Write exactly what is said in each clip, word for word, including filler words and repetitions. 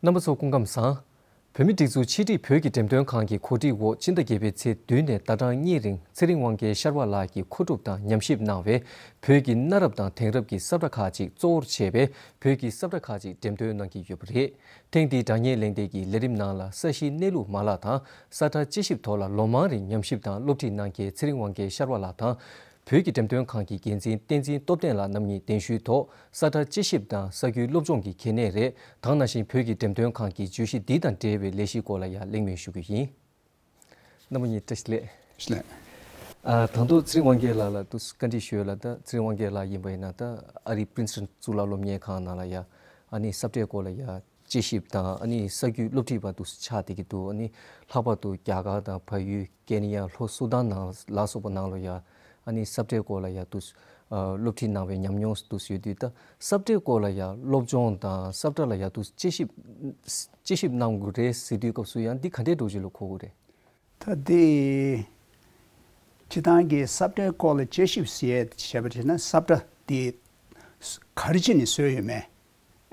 རྣམ་པ་ཚོ་སྐུ་ཁམས་བཟང་། བོད་མིའི་སྒྲིག་འཛུགས་ཕྱི་དྲིལ་བོད་ཀྱི་འགྲེམས་སྟོན་ཁང་གི་གོ་སྒྲིག་འོག་སྤྱི་ཟླ་བརྒྱད་པའི་ཚེས་བདུན་ནས་ཟླ་གྲངས་གཉིས་རིང་ཚེ་རིང་དབང་རྒྱལ་ཤར་བ་ལགས་ཀྱིས་མཁོ་སྒྲུབ་དང་ཉམས་ཞིབ་གནང་བའི་བོད་ཀྱི་གནའ་རབས་དང་དེང་རབས་ཀྱི་ས་བཀྲ་ཁག་ཅིག་གཙོ་བོར་བྱས་པའི་བོད་ཀྱི་ས་བཀྲ་ཁག་ཅིག་འགྲེམས་སྟོན་གནང་གི་ཡོད་པ་རེད། ཐེངས་འདིའི་དྲ་བརྙན་གླེང་སྟེགས་ཀྱི་ལས་རིམ་ནང་ལ་ས་གཞིའི་གནས་ལུགས་མ་ལག་དང་ས་བཀྲ་དཔྱད་ཞིབ་ཐོག་ལ་ལོ་མང་རིང་ཉམས་ཞིབ་དང་སློབ་ཁྲིད་གནང་མཁན་ཚེ་རིང་དབང་རྒྱལ་ཤར་བ་ལགས་དང་། བོད་ཀྱི་འགྲེམས་སྟོན་ཁང་གི་འགན་འཛིན་བསྟན་འཛིན་སྟོབས་ལྡན་ལགས་རྣམ་གཉིས་གདན་ཞུའི་ཐོག་ས་བཀྲ་དཔྱད་ཞིབ་དང་ས་རྒྱུས་སློབ་སྦྱོང་གི་གལ་གནད་རེད། དེ་ནང་བཞིན་བོད་ཀྱི་འགྲེམས་སྟོན་ཁང་གི་བརྗོད་གཞི་འདི་དང་འབྲེལ་བའི་ལས་གཞིའི་སྐོར་ལ་ཡང་གླེང་མོལ་ཞུ་རྒྱུ་ཡིན། རྣམ་པ་གཉིས་བཀྲ་ཤིས་བདེ་ལེགས། བཀྲ་ཤིས་བདེ་ལེགས། ཨ། དང་ཐོག་ཚེ་རིང་དབང་རྒྱལ་ལགས་ལ་ཏུ་བཀའ་འདྲི་ཞུ་ཡ་ལ། ད་ཚེ་རིང་དབང་རྒྱལ་ལགས་ཡིན་པ་ཡིན་ན་ད་ཨ་རིའི་པི་རིན་སི་ཊོན་གཙུག་ལག་སློབ་གཉེར་ཁང་ནང་ལ་ཡ་ཨ་ནི་ས་བཀྲའི་སྐོར་ལ་ཡ་དཔྱད་ཞིབ་དང་ཨ་ནི་ས་རྒྱུས་སློབ་ཁྲིད་པ་དུ་ཆགས་བསྡད་ཀྱི་འདུག་ཨ་ནི་ལྷག་པར་དུ་རྒྱ་གར་དང་བལ་ཡུལ་ཀེ་ནི་ཡ་ལྷོ་སུ་དཱན་ནང་ལ་སོགས་པ་ནང་ལ་ཡ་ཨ་ནི་ས་བཀྲའི་སྐོར་ལ་ཡ་དུ་ཨ་སློབ་ཁྲིད་གནང་བའི་ཉམས་མྱོང་དུ་ཡོད་དུས། ད་ས་བཀྲའི་སྐོར་ལ་ཡ་སློབ་སྦྱོང་དང་ས་བཀྲ་ལ་ཡ་དུ་དཔྱད་ཞིབ་དཔྱད་ཞིབ་གནང་དགོས་རེད་ཟེར་དུས་སྐབས་སུ་ཡང་འདི་ག་འདྲའི་འགྲོ་གཞི་ལ་གོ་དགོས་རེད། ད་དེ་སྤྱི་བཏང་གི་ས་བཀྲའི་སྐོར་ལ་དཔྱད་ཞིབ་ཟེར་བྱས་པ་བྱས་ན་ས་བཀྲ་དེ་ག་རེ་བྱས་ནས་བཟོས་ཡོད་མེད།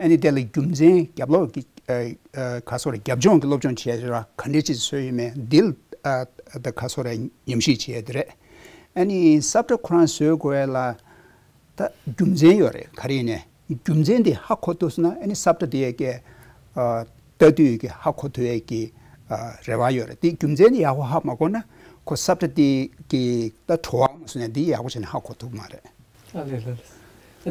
ཨ་ནི་དེ་ལ་རྒྱུ་མཚན་རྒྱབ་ལོགས་ཀྱི་ཨ་ཨ་ག་སོགས་རྒྱབ་ལྗོངས་ཀྱི་སློབ་སྦྱོང་བྱས་ར་ག་འདྲས་ཅིག་བཟོས་ཡོད་མེད་འདི་ལ་ཨ་ཨ་ད་ག་སོགས་ར་ཉམས་ཞིབ་བྱས་དེ་རེད། ཨ་ནི་ས་བཀྲ་ཁོ་རང་བཟོས་དགོས་ལ་ད་རྒྱུ་མཚན་ཡོད་རེད། ག་རེ་ཡིན་ནའི་རྒྱུ་མཚན་དེ་ཧ་གོ་ཐུབ་སོང་ན་ཨ་ནི་ས་བཀྲ་དེ་ཡ་གི་ཨ་ལྟ་དུས་ཀྱི་ཧ་གོ་ཐུབ་ཡས་ཀྱི་ཨ་རེ་བ་ཡོད་རེད། དེ་རྒྱུ་མཚན་དེ་ཡག་པོ་ཧ་མ་གོ་ན་ཁོ་ས་བཀྲ་དེ་གི་ད་བྲོ་བ་མ་སོང་ན་དེ་ཡག་པོ་བྱས་ནས་ཧ་གོ་ཐུབ་མ་རེད། ཨ་ལས་ལ་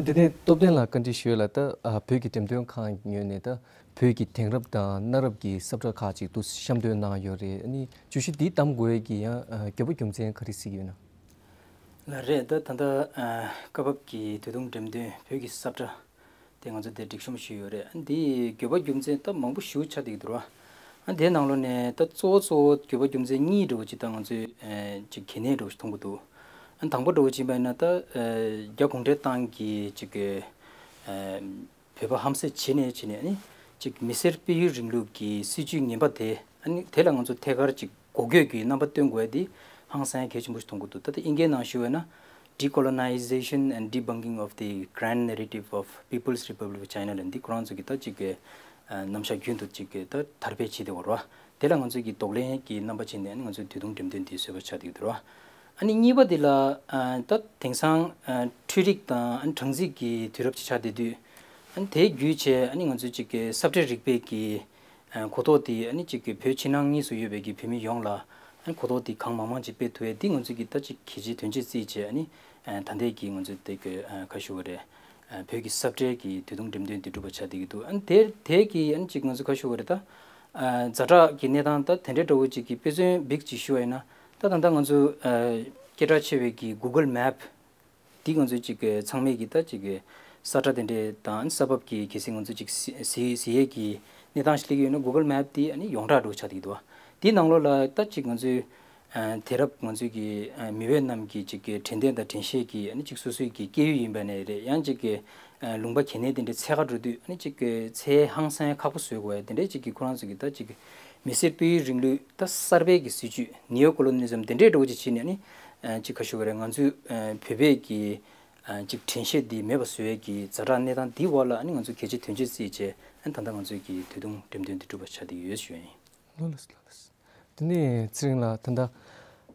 ལས། དེ་ནས་སྟོབས་ལྡན་ལགས་བཀའ་འདྲི་ཞུས་ལ། ད་ཨ་བོད་ཀྱི་འགྲེམས་སྟོན་ཁང་ངོས་ནས་ད་བོད་ཀྱི་དེང་རབས་དང་གནའ་རབས་ཀྱི་ས་བཀྲ་ཁག་ཅིག་ཏུ་བཤམས་སྟོན་གནང་ཡོད་རེད། ཨ་ནི་བརྗོད་གཞི་འདི་བདམས་དགོས་ཡས་ཀྱི་ཡང་ཨ་དགོས་པ་རྒྱུ་མཚན་ག་རེ་གཟིགས་ཡོད་ན། ལགས་རེད། ད་ད་ལྟ་ཨ་སྐབས་བབ་ཀྱི་དུས་ཐུང་འགྲེམས་སྟོན་བོད་ཀྱི་ས་བཀྲ་དེ་ང་ཚོ་དེ་སྒྲིག་གཤོམ་ཞུས་ཡོད་རེད། ཨ་འདི་དགོས་པ་རྒྱུ་མཚན་ད་མང་པོ་ཞེ་པོ་ཆགས་བསྡད་ཀྱི་འདུག་ར། ཨ་དེའི་ནང་ལོགས་ནས་ད་གཙོ་བོ་གཙོ་བོ་དགོས་པ་རྒྱུ་མཚན་གཉིས་འདྲ་བོ་ཅིག་ད་ང་ཚོས་ཨ་ཅིག་གལ་གནད་འདྲ་བོ་ཞིག་མཐོང་གི་འདུག་ཨ་དང་པོ་འདྲ་བོ་ཅིག་ཡིན་པ་ཡིན་ན་ད་ཨ་རྒྱ་གུང་ཁྲན་ཏང་གིས་ཅིག་ཨ་བོད་པ་ཧམ་བཟས་བྱས་ནས་བྱས་ནས་ཨ་ནི་ཅིག་མི་སེར་སྤེལ་ཡུལ་རིང་ལུགས་ཀྱི་སྲིད་ཇུས་ངན་པ་དེ་ཨ་ནི་དེ་ལ་ང་ཚོ་ཐད་ཀར་ཅིག་འགོག་རྒོལ་གྱི་རྣམ་པ་སྟོན་དགོས་ཡ་དེ་ཧང་སང་གལ་ཆེན་པོ་ཞིག་མཐོང་གི་འདུག་ད་ལྟ་ཨིན་སྐད་ནང་ཞུ་བ་ཡིན་ན། Decolonization and debunking of the grand narrative of People's Republic of China ལབ་འདི་ཁོ་རང་ཚོ་གི་ད་ཅིག་གི་ཨ་རྣམ་གཞག་རྒྱུན་དུ་ཅིག་གི་ད་དར་སྤེལ་བྱེད་བསྡད་ཡོད་རེད་བ། དེ་ལ་ང་ཚོ་གི་གདོང་ལེན་གྱི་རྣམ་པ་བྱས་ནས་ང་ཚོའི་དུས་ཐུང་འགྲེམས་སྟོན་འདི་བཟོས་པ་ཆགས་བསྡད་ཡོད་རེད་བ། ཨ་ནི་གཉིས་པ་འདི་ལ་ཨ་ད་དེང་སང་ཨ་འཕྲུལ་རིག་དང་ཨ་ནི་གྲངས་རྩིས་ཀྱི་དུས་རབས་ཅིག་ཆགས་བསྡད་དུས། ཨ་ནི་དེ་བརྒྱུད་བྱས་ཨ་ནི་ང་ཚོའི་ཅིག་གི་ས་བཀྲ་རིག་པའི་གི་ཨ་གོ་རྟོགས་དེ་ཨ་ནི་ཅིག་གི་བོད་ཕྱི་ནང་གཉིས་སུ་ཡོད་པའི་གི་བོད་མི་ཡོངས་ལ་ཨ་ནི་གོ་རྟོགས་དེ་གང་མང་མང་ཅིག་སྤེལ་ཐུབ་ཡས་དེ་ང་ཚོའི་གི་ད་ཅིག་གལ་ཆེའི་དོན་ཆེན་བརྩིས་བྱས། ཨ་ནི་ཨ་ད་ལྟའི་གི་ང་ཚོའི་དེ་གི་ཨ་ག་ཞུ་བ་རེད། ཨ་བོད་ཀྱི་ས་བཀྲའི་གི་དུས་ཐུང་འགྲེམས་སྟོན་དེ་གྲུབ་པ་ཆགས་བསྡད་ཀྱི་འདུག་ཨ་ནི་དེ་དེ་གི་ཨ་ནི་ཅིག་ང་ཚོ་ག་ཞུ་བ་རེད། ད་ཨ་ཛ་དྲག་གི་གནས་སྟངས་ད་དེ་འདྲའི་འདྲ་བོ་ཅིག་གི་དཔེ་མཚོན་འབིགས་ཅིག་ཞུ་བ་ཡིན་ན། ད་ད་ལྟ་ང་ཚོ་ཨ་སྐད་གྲགས་ཆེ་བའི་གི་Google Map འདི་ང་ཚོས་ཅིག་གི་ཚང་མས་ཀྱི་ད་ཅིག་གི་ས་ཁྲ་དེ་འདྲས་དང་ས་བབ་ཀྱི་གལ་སྲིད་ང་ཚོས་ཅིག་གཟིགས་གཟིགས་ཡས་ཀྱི་གནས་སྟངས་ཤིག་སླེབས་ཡོད་ན་Google Map འདི་ཨ་ནི་ཡོངས་གྲགས་འདྲ་བོ་ཆགས་བསྡད་ཀྱི་འདུག་དེའི་ནང་ལོགས་ལ་ད་ཅིག་ང་ཚོས་ཨ་དེང་རབས་ང་ཚོས་ཀྱི་ཨ་མི་བོད་རྣམས་ཀྱི་ཅིག་གི་དྲན་རྟེན་དང་དྲན་ཤེས་ཀྱི་ཨ་ནི་ཅིག་སོ་སོའི་གི་སྐྱེས་ཡུལ་ཡིན་པ་ནས་རེད། ཡང་ཅིག་གི་ཨ་ལུང་པ་གལ་གནད་དེ་འདྲས་འཚོལ་ག་འགྲོ་དུས་ཨ་ནི་ཅིག་གི་འཚོལ་ཡས་ཧང་སང་ཡས་ཁག་པོ་བཟོས་དགོས་ཡས་དེ་འདྲས་ཅིག་གི་ཁོ་རང་ཚོ་གི་ད་ཅིག་གི་མི་སེར་སྤེལ་ཡུལ་རིང་ལུགས་ད་གསར་པའི་གི་སྲིད་ཇུས་Neo Colonialism དེ་འདྲས་འདྲ་བོ་ཅིག་བྱས་ནས་ཨ་ནི་ཨ་ཅིག་ག་ཞུ་དགོས་རེད། ང་ཚོའི་ཨ་བོད་པའི་གི་ཨ་ཅིག་དྲན་ཤེས་འདི་མེད་པ་བཟོ་ཡས་ཀྱི་ཛ་དྲག་གནས་སྟངས་འདིའི་འོག་ལ་ཨ་ནི་ང་ཚོ་གལ་ཆེ་དོན་ཆེ་བརྩིས་བྱས་ཨ་ནི་ད་ལྟ་ང་ཚོའི་གི་དུས་ཐུང་འགྲེམས་སྟོན་འདི་གྲུབ་པ་ཆགས་བསྡད་ཡོད་ཞུ་ཡ་ཡིན། ལགས་ལགས་ལགས་ལགས། དེ་ནས་ཚེ་རིང་ལགས་ད་ལྟ་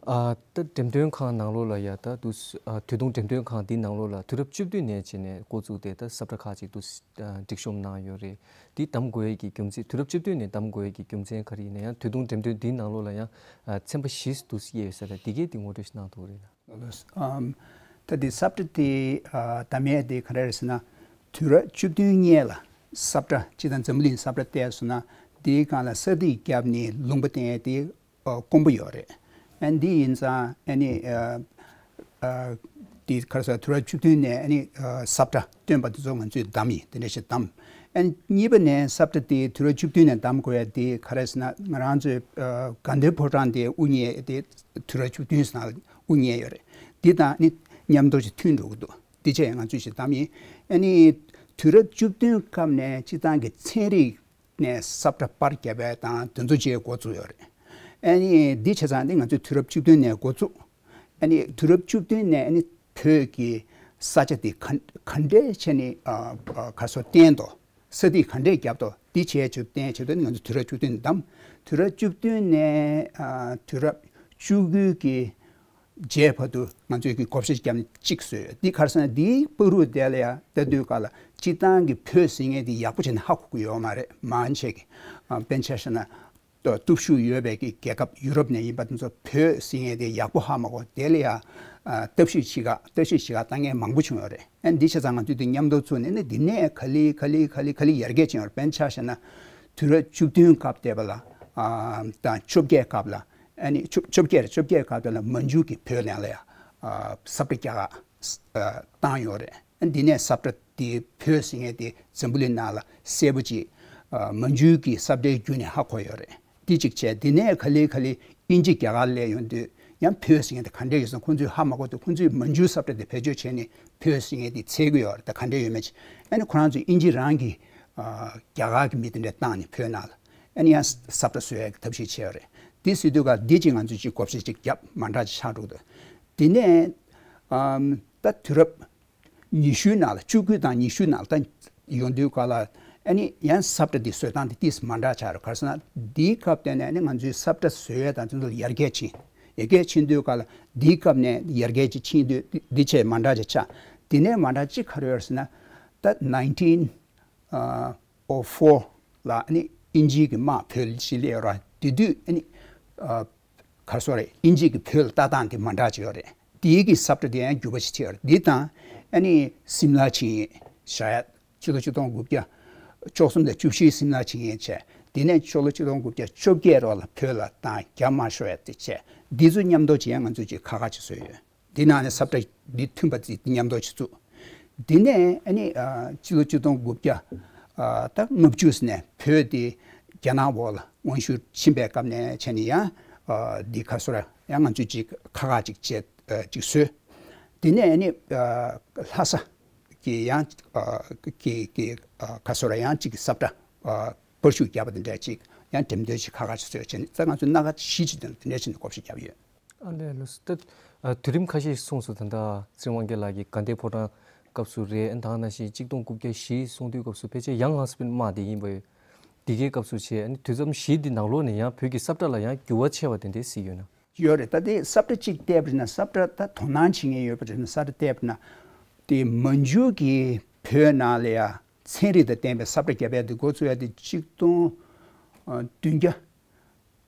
ཨ་ད་འགྲེམས་སྟོན་ཁང་ནང་ལོགས་ལ་ཡ་ད་དུ་ཨ་དུས་ཐུང་འགྲེམས་སྟོན་ཁང་འདི་ནང་ལོགས་ལ་དུས་རབས་བཅུ་བདུན་ནས་བྱས་ནས་འགོ་བཙུགས་ཏེ་ད་ས་བཀྲ་ཁག་ཅིག་ཏུ་ཨ་སྒྲིག་གཤོམ་གནང་ཡོད་རེད། འདི་བདམས་དགོས་ཡས་ཀྱི་རྒྱུ་མཚན། དུས་རབས་བཅུ་བདུན་ནས་བདམས་དགོས་ཡས་ཀྱི་རྒྱུ་མཚན་ག་རེ་ཡིན་ན། ཡང་དུས་ཐུང་འགྲེམས་སྟོན་འདིའི་ནང་ལོགས་ལ་ཡང་ཨ་ཚན་པ་བཞི་ཙམ་དུ་དབྱེ་ཡོད་ས་རེད། འདི་གའི་འདི་ངོ་སྤྲོད་ཞིག་གནང་ཐུབ་ཀྱི་རེད་ན། ཨམ། ད་འདི་ས་བཀྲ་དེ་ཨ་བདམས་ཡས་དེ་ག་རེ་རེད་ཟེར་ན། དུས་རབས་བཅུ་བདུན་སྔོན་ལ་ས་བཀྲ་སྤྱིར་བཏང་འཛམ་བུ་གླིང་ས་བཀྲ་བལྟས་སོང་ན་དེའི་སྒང་ལ་ས་ཐིག་བརྒྱབ་ནས་ལུང་པ་བསྟན་ཡས་དེ་ཨ་དཀོན་པོ་ཡོད་རེད། ཨ་འདི་ཡིན་ཙང་ཨ་ནི་ཨ་ཨ་དེ་ག་རེ་ཟེར། དུས་རབས་བཅུ་བདུན་ནས་ཨ་ནི་ཨ་ས་བཀྲ་བཏོན་པ་དེ་ཚོ་ང་ཚོས་བདམས་ཡིན། དེ་འདྲ་ཞིག་བདམས། ཨ་གཉིས་པ་ནས་ས་བཀྲ་དེ་དུས་རབས་བཅུ་བདུན་ནས་བདམས་དགོས་ཡ་དེ་ག་རེ་ཟེར་ན། ང་རང་ཚོའི་ཨ་དགའ་ལྡན་ཕོ་བྲང་དེ་དབུ་བརྙེས་དེ་དུས་རབས་བཅུ་བདུན་ཟེར་ན་དབུ་བརྙེས་ཡོད་རེད། འདི་དང་ནི་མཉམ་དུ་ཞིག་མཐུན་འགྲོ་གི་འདུག་འདི་བྱས་ང་ཚོས་ཞིག་བདམས་ཡིན། ཨ་ནི་དུས་རབས་བཅུ་བདུན་སྐབས་ནས་སྤྱིར་བཏང་གི་ཚན་རིག་ནས་ས་བཀྲ་པར་བརྒྱབ་པ་དང་དེ་ཚོ་བྱས་འགོ་བཙུགས་ཡོད་རེད། ཨ་ནི་འདི་བྱས་ཙང་ནི་ང་ཚོས་དུས་རབས་བཅུ་བདུན་ནས་འགོ་བཙུགས། ཨ་ནི་དུས་རབས་བཅུ་བདུན་ནས་ཨ་ནི་བོད་ཀྱི་ས་ཆ་དེ་ག་ག་འདྲས་བྱས་ནས་ཨ་ཨ་ག་སོ་བསྟན་ཏོ། ས་དེ་ག་འདྲས་བརྒྱབ་ཏོ་འདི་བྱས་བྱུང་བསྟན་བྱས་ཏེ་ང་ཚོ་དུས་རབས་བཅུ་བདུན་འདམ། དུས་རབས་བཅུ་བདུན་ནས་ཨ་དུས་རབས་བཅུ་དགུ་གི་རྗེས་བར་དུ་ང་ཚོས་ཀྱི་བགོ་བཤའ་བརྒྱབ་ནས་གཅིག་བཟོས་ཡོད། འདི་ག་རེ་ཟེར་ན་འདིའི་བར་དུ་དེ་ལ་ཡང་ལྟ་དུས་ག་ལ་སྤྱི་བཏང་གི་བོད་ཟེར་མཁན་དེ་ཡག་པོ་བྱས་ནས་ཧ་གོ་གི་ཡོད་མ་རེད། མང་ཆེ་གི་ཨ་དཔེར་ན་ཆ་བཞག་ན། སྟོབས་ཤུགས་ཡོད་པའི་གི་རྒྱལ་ཁབ་ཡུ་རོབ་ནས་ཡིན་པ་དེ་ཚོ་བོད་ཟེར་མཁན་དེ་ཡག་པོ་ཧ་མ་གོ། དེ་ལ་ཡང་ཨ་ལྟ་ཞིབ་བྱེད་ག་ལྟ་ཞིབ་བྱེད་ག་བཏང་མཁན་མང་པོ་བྱུང་ཡོད་རེད། ཨ་འདི་བྱས་ཙང་ང་ཚོས་དེ་མཉམ་དུ་བཙུགས་ནས་ནི་འདི་ནས་ག་ལེ་ག་ལེ་ག་ལེ་ག་ལེ་ཡར་རྒྱས་ཕྱིན་ཡོད་རེད། དཔེར་ན་ཆ་བཞག་ན་དུས་རབས་བཅུ་བདུན་སྐབས་དེ་བ་ལ་ཨ་དང་བཅོ་བརྒྱད་སྐབས་ལ་ཨ་ནི་བཅོ་བཅོ་བརྒྱད་རེད། བཅོ་བརྒྱད་སྐབས་དེ་ལ་མན་ཇུ་གིས་བོད་ནང་ལ་ཡང་ཨ་ས་བཀྲ་རྒྱ་གར་ཨ་བཏང་ཡོད་རེད། འདི་ནས་ས་བཀྲ་དེ་བོད་ཟེར་མཁན་དེ་འཛམ་བུ་གླིང་ནང་ལ་གསལ་པོ་ཅིག་ཨ་མན་ཇུ་གི་ས་བཀྲའི་བརྒྱུད་ནས་ཧ་གོ་ཡོད་རེད། དེ་གཅིག་བྱས། དེ་ནས་ག་ལེ་ག་ལེ་དབྱིན་ཇི་རྒྱ་གར་སླེབས་ཡོང་དུས་ཡང་བོད་ཟེར་མཁན་དེ་ག་འདྲས་ཡོད་སོང་ཁོང་ཚོས་ཧ་མ་གོ་དུས་ཁོང་ཚོས་མན་ཇུ་ས་བཀྲ་དེ་བེད་སྤྱོད་བྱས་ནས་བོད་ཟེར་མཁན་དེ་འཚོལ་གི་ཡོད་རེད། ད་ག་འདྲས་ཡོད་མེད་ཅིག་ཨ་ནི་ཁོ་རང་ཚོས་དབྱིན་ཇི་རང་གི་ཨ་རྒྱ་གར་གི་མི་དེ་འདྲས་བཏང་ནས་བོད་ནང་ལ་ཨ་ནི་ཡང་ས་བཀྲ་བཟོ་ཡག་གི་ཐབས་ཤེས་བྱས་ཡོད་རེད། དེ་ཟེར་དུས་ག་འདི་གཅིག་ང་ཚོས་ཅིག་བགོ་བཤའ་ཅིག་བརྒྱབ་མ་འདྲ་ཅིག་ཆགས་འགྲོ་གི་འདུག་དེ་ནས་ཨམ་ད་དུས་རབས་ཉི་ཤུའི་ནང་ལ་བཅུ་དགུ་དང་ཉི་ཤུའི་ནང་ལ་ད་ཡོང་དུས་ག་ལ་ཨ་ནི་ཡང་ས་བཀྲ་འདི་བཟོ་སྟངས་འདི་ཏིས་མ་འདྲ་ཆགས་རེད། ག་རེ་ཟེར་ན་འདིའི་སྐབས་དེ་ནས་ཨ་ནི་ང་ཚོའི་ས་བཀྲ་བཟོ་ཡས་དང་དེ་ཚོ་ཡར་རྒྱས་ཕྱིན། ཡར་རྒྱས་ཕྱིན་དུས་ག་ལ་འདིའི་སྐབས་ནས་ཡར་རྒྱས་ཅིག་ཕྱིན་དུས་འདི་བྱས་མ་འདྲ་ཅིག་ཆགས། འདི་ནས་མ་འདྲ་ཅིག་ག་རེ་ཡོད་ཟེར་ན་ད་nineteen ཨ་ཨོ་ཕོར་ལ་ཨ་ནི་དབྱིན་ཇིའི་གི་དམག་བོད་ལ་ཞིག་སླེབས་ཡོད་ར། དེ་དུས་ཨ་ནི་ཨ་ག་རེ་ཟེར་རེད། དབྱིན་ཇིའི་གི་བོད་ལ་ལྟ་སྟངས་དེ་མ་འདྲ་ཅིག་ཡོད་རེད། དེའི་གི་ས་བཀྲ་དེ་ཡང་འགྱུར་བ་ཞིག་ཕྱིན་ཡོད་རེད། འདི་དང་ཨ་ནི་སིམ་ལ་ཆིངས་ཡིག་བཞག་ཡ་ཕྱི་ལོ་ཆིག་སྟོང་དགུ་བརྒྱ་བཅུ་གསུམ་དང་བཅུ་བཞིའི་སིམ་ལ་ཆིངས་ཡིག་བྱས། དེ་ནས་ཕྱི་ལོ་ཆིག་སྟོང་དགུ་བརྒྱ་བཅོ་བརྒྱད་རོ་ལ་བོད་ལ་བཏང་རྒྱ་དམར་ཤོར་ཡ་དེ་བྱས། འདི་ཚོ་མཉམ་དུ་བྱས་ང་ཚོས་ཅིག་ཁ་ཁ་ཅིག་བཟོས་ཡོད། འདི་ནང་ནས་ས་བཀྲ་འདི་མཐུན་པ་ཅིག་མཉམ་དུ་ཅིག་བཙུགས། འདི་ནས་ཨ་ནི་ཨ་ཕྱི་ལོ་ཆིག་སྟོང་དགུ་བརྒྱ་ཨ་ད་ལྔ་བཅུ་ནས་བོད་དེ་རྒྱ་ནག་འོག་ལ་དབང་ཤུགས་ཕྱིན་པའི་སྐབས་ནས་བྱས་ནས་ཡང་ཨ་འདི་ག་རེ་ཟེར་ཡང་ང་ཚོས་ཅིག་ཁ་ཁ་ཅིག་བྱས་ཨ་ཅིག་བཟོས། འདི་ནས་ཨ་ནི་ཨ་ལྷ་ས་གི་ཡང་ཨ་གི་གི་ཨ་ག་རེ་ཟེར་ཡང་ཅིག་ས་བཀྲ་ཨ་པར་ཤུགས་བརྒྱབ་པ་དེ་འདྲ་ཅིག་ཡང་འགྲེམས་སྟོན་ཅིག་ཁ་ཁ་ཅིག་བཟོས་བྱས་ནས་ད་ང་ཚོས་སྣ་ཁ་བཞི་ཅིག་དེ་འདྲ་བྱས་ནས་བགོ་བཤའ་བརྒྱབ་ཡོད། ཨ་ལས་ལོས་ད་ཨ་དུས་རིམ་ཁ་ཤས་ཤིག་གསུངས་སོང་། ད་ལྟ་ཚེ་རིང་དབང་རྒྱལ་ལགས་ཀྱིས་དགའ་ལྡན་ཕོ་བྲང་སྐབས་སུ་རེད། ཨ་ད་ནང་བཞིན་གཅིག་སྟོང་དགུ་བརྒྱ་བཞི་གསུང་དུས་སྐབས་སུ་ཕལ་ཆེར་ཡང་ཧས་པན་དམག་དེ་ཡིན་པ་ཡོད། དེ་གའི་སྐབས་སུ་བྱས་ཨ་ནི་དུས་མཚམས་བཞི་འདི་ནང་ལོགས་ནས་ཡང་བོད་ཀྱི་ས་བཀྲ་ལ་ཡང་འགྱུར་བ་ཆེ་བ་དེ་འདྲའི་སྲིད་ཡོད་ན། ཡོད་རེད། ད་དེ་ས་བཀྲ་གཅིག་བལྟས་པ་ཡིན་ན་ས་བཀྲ་ད་དོ་སྣང་བྱེད་མཁན་ཡོད་པ་རེད་ན་ས་བཀྲ་བལྟས་པ་ན་དེ་མན་ཇུ་གིས་བོད་ནང་ལ་ཡང་ཚན་རིག་དང་ལྡན་པའི་ས་བཀྲ་བརྒྱབ་ཡ་དེ་འགོ་བཙུགས་ཡ་དེ་གཅིག་སྟོང་བདུན་བརྒྱ།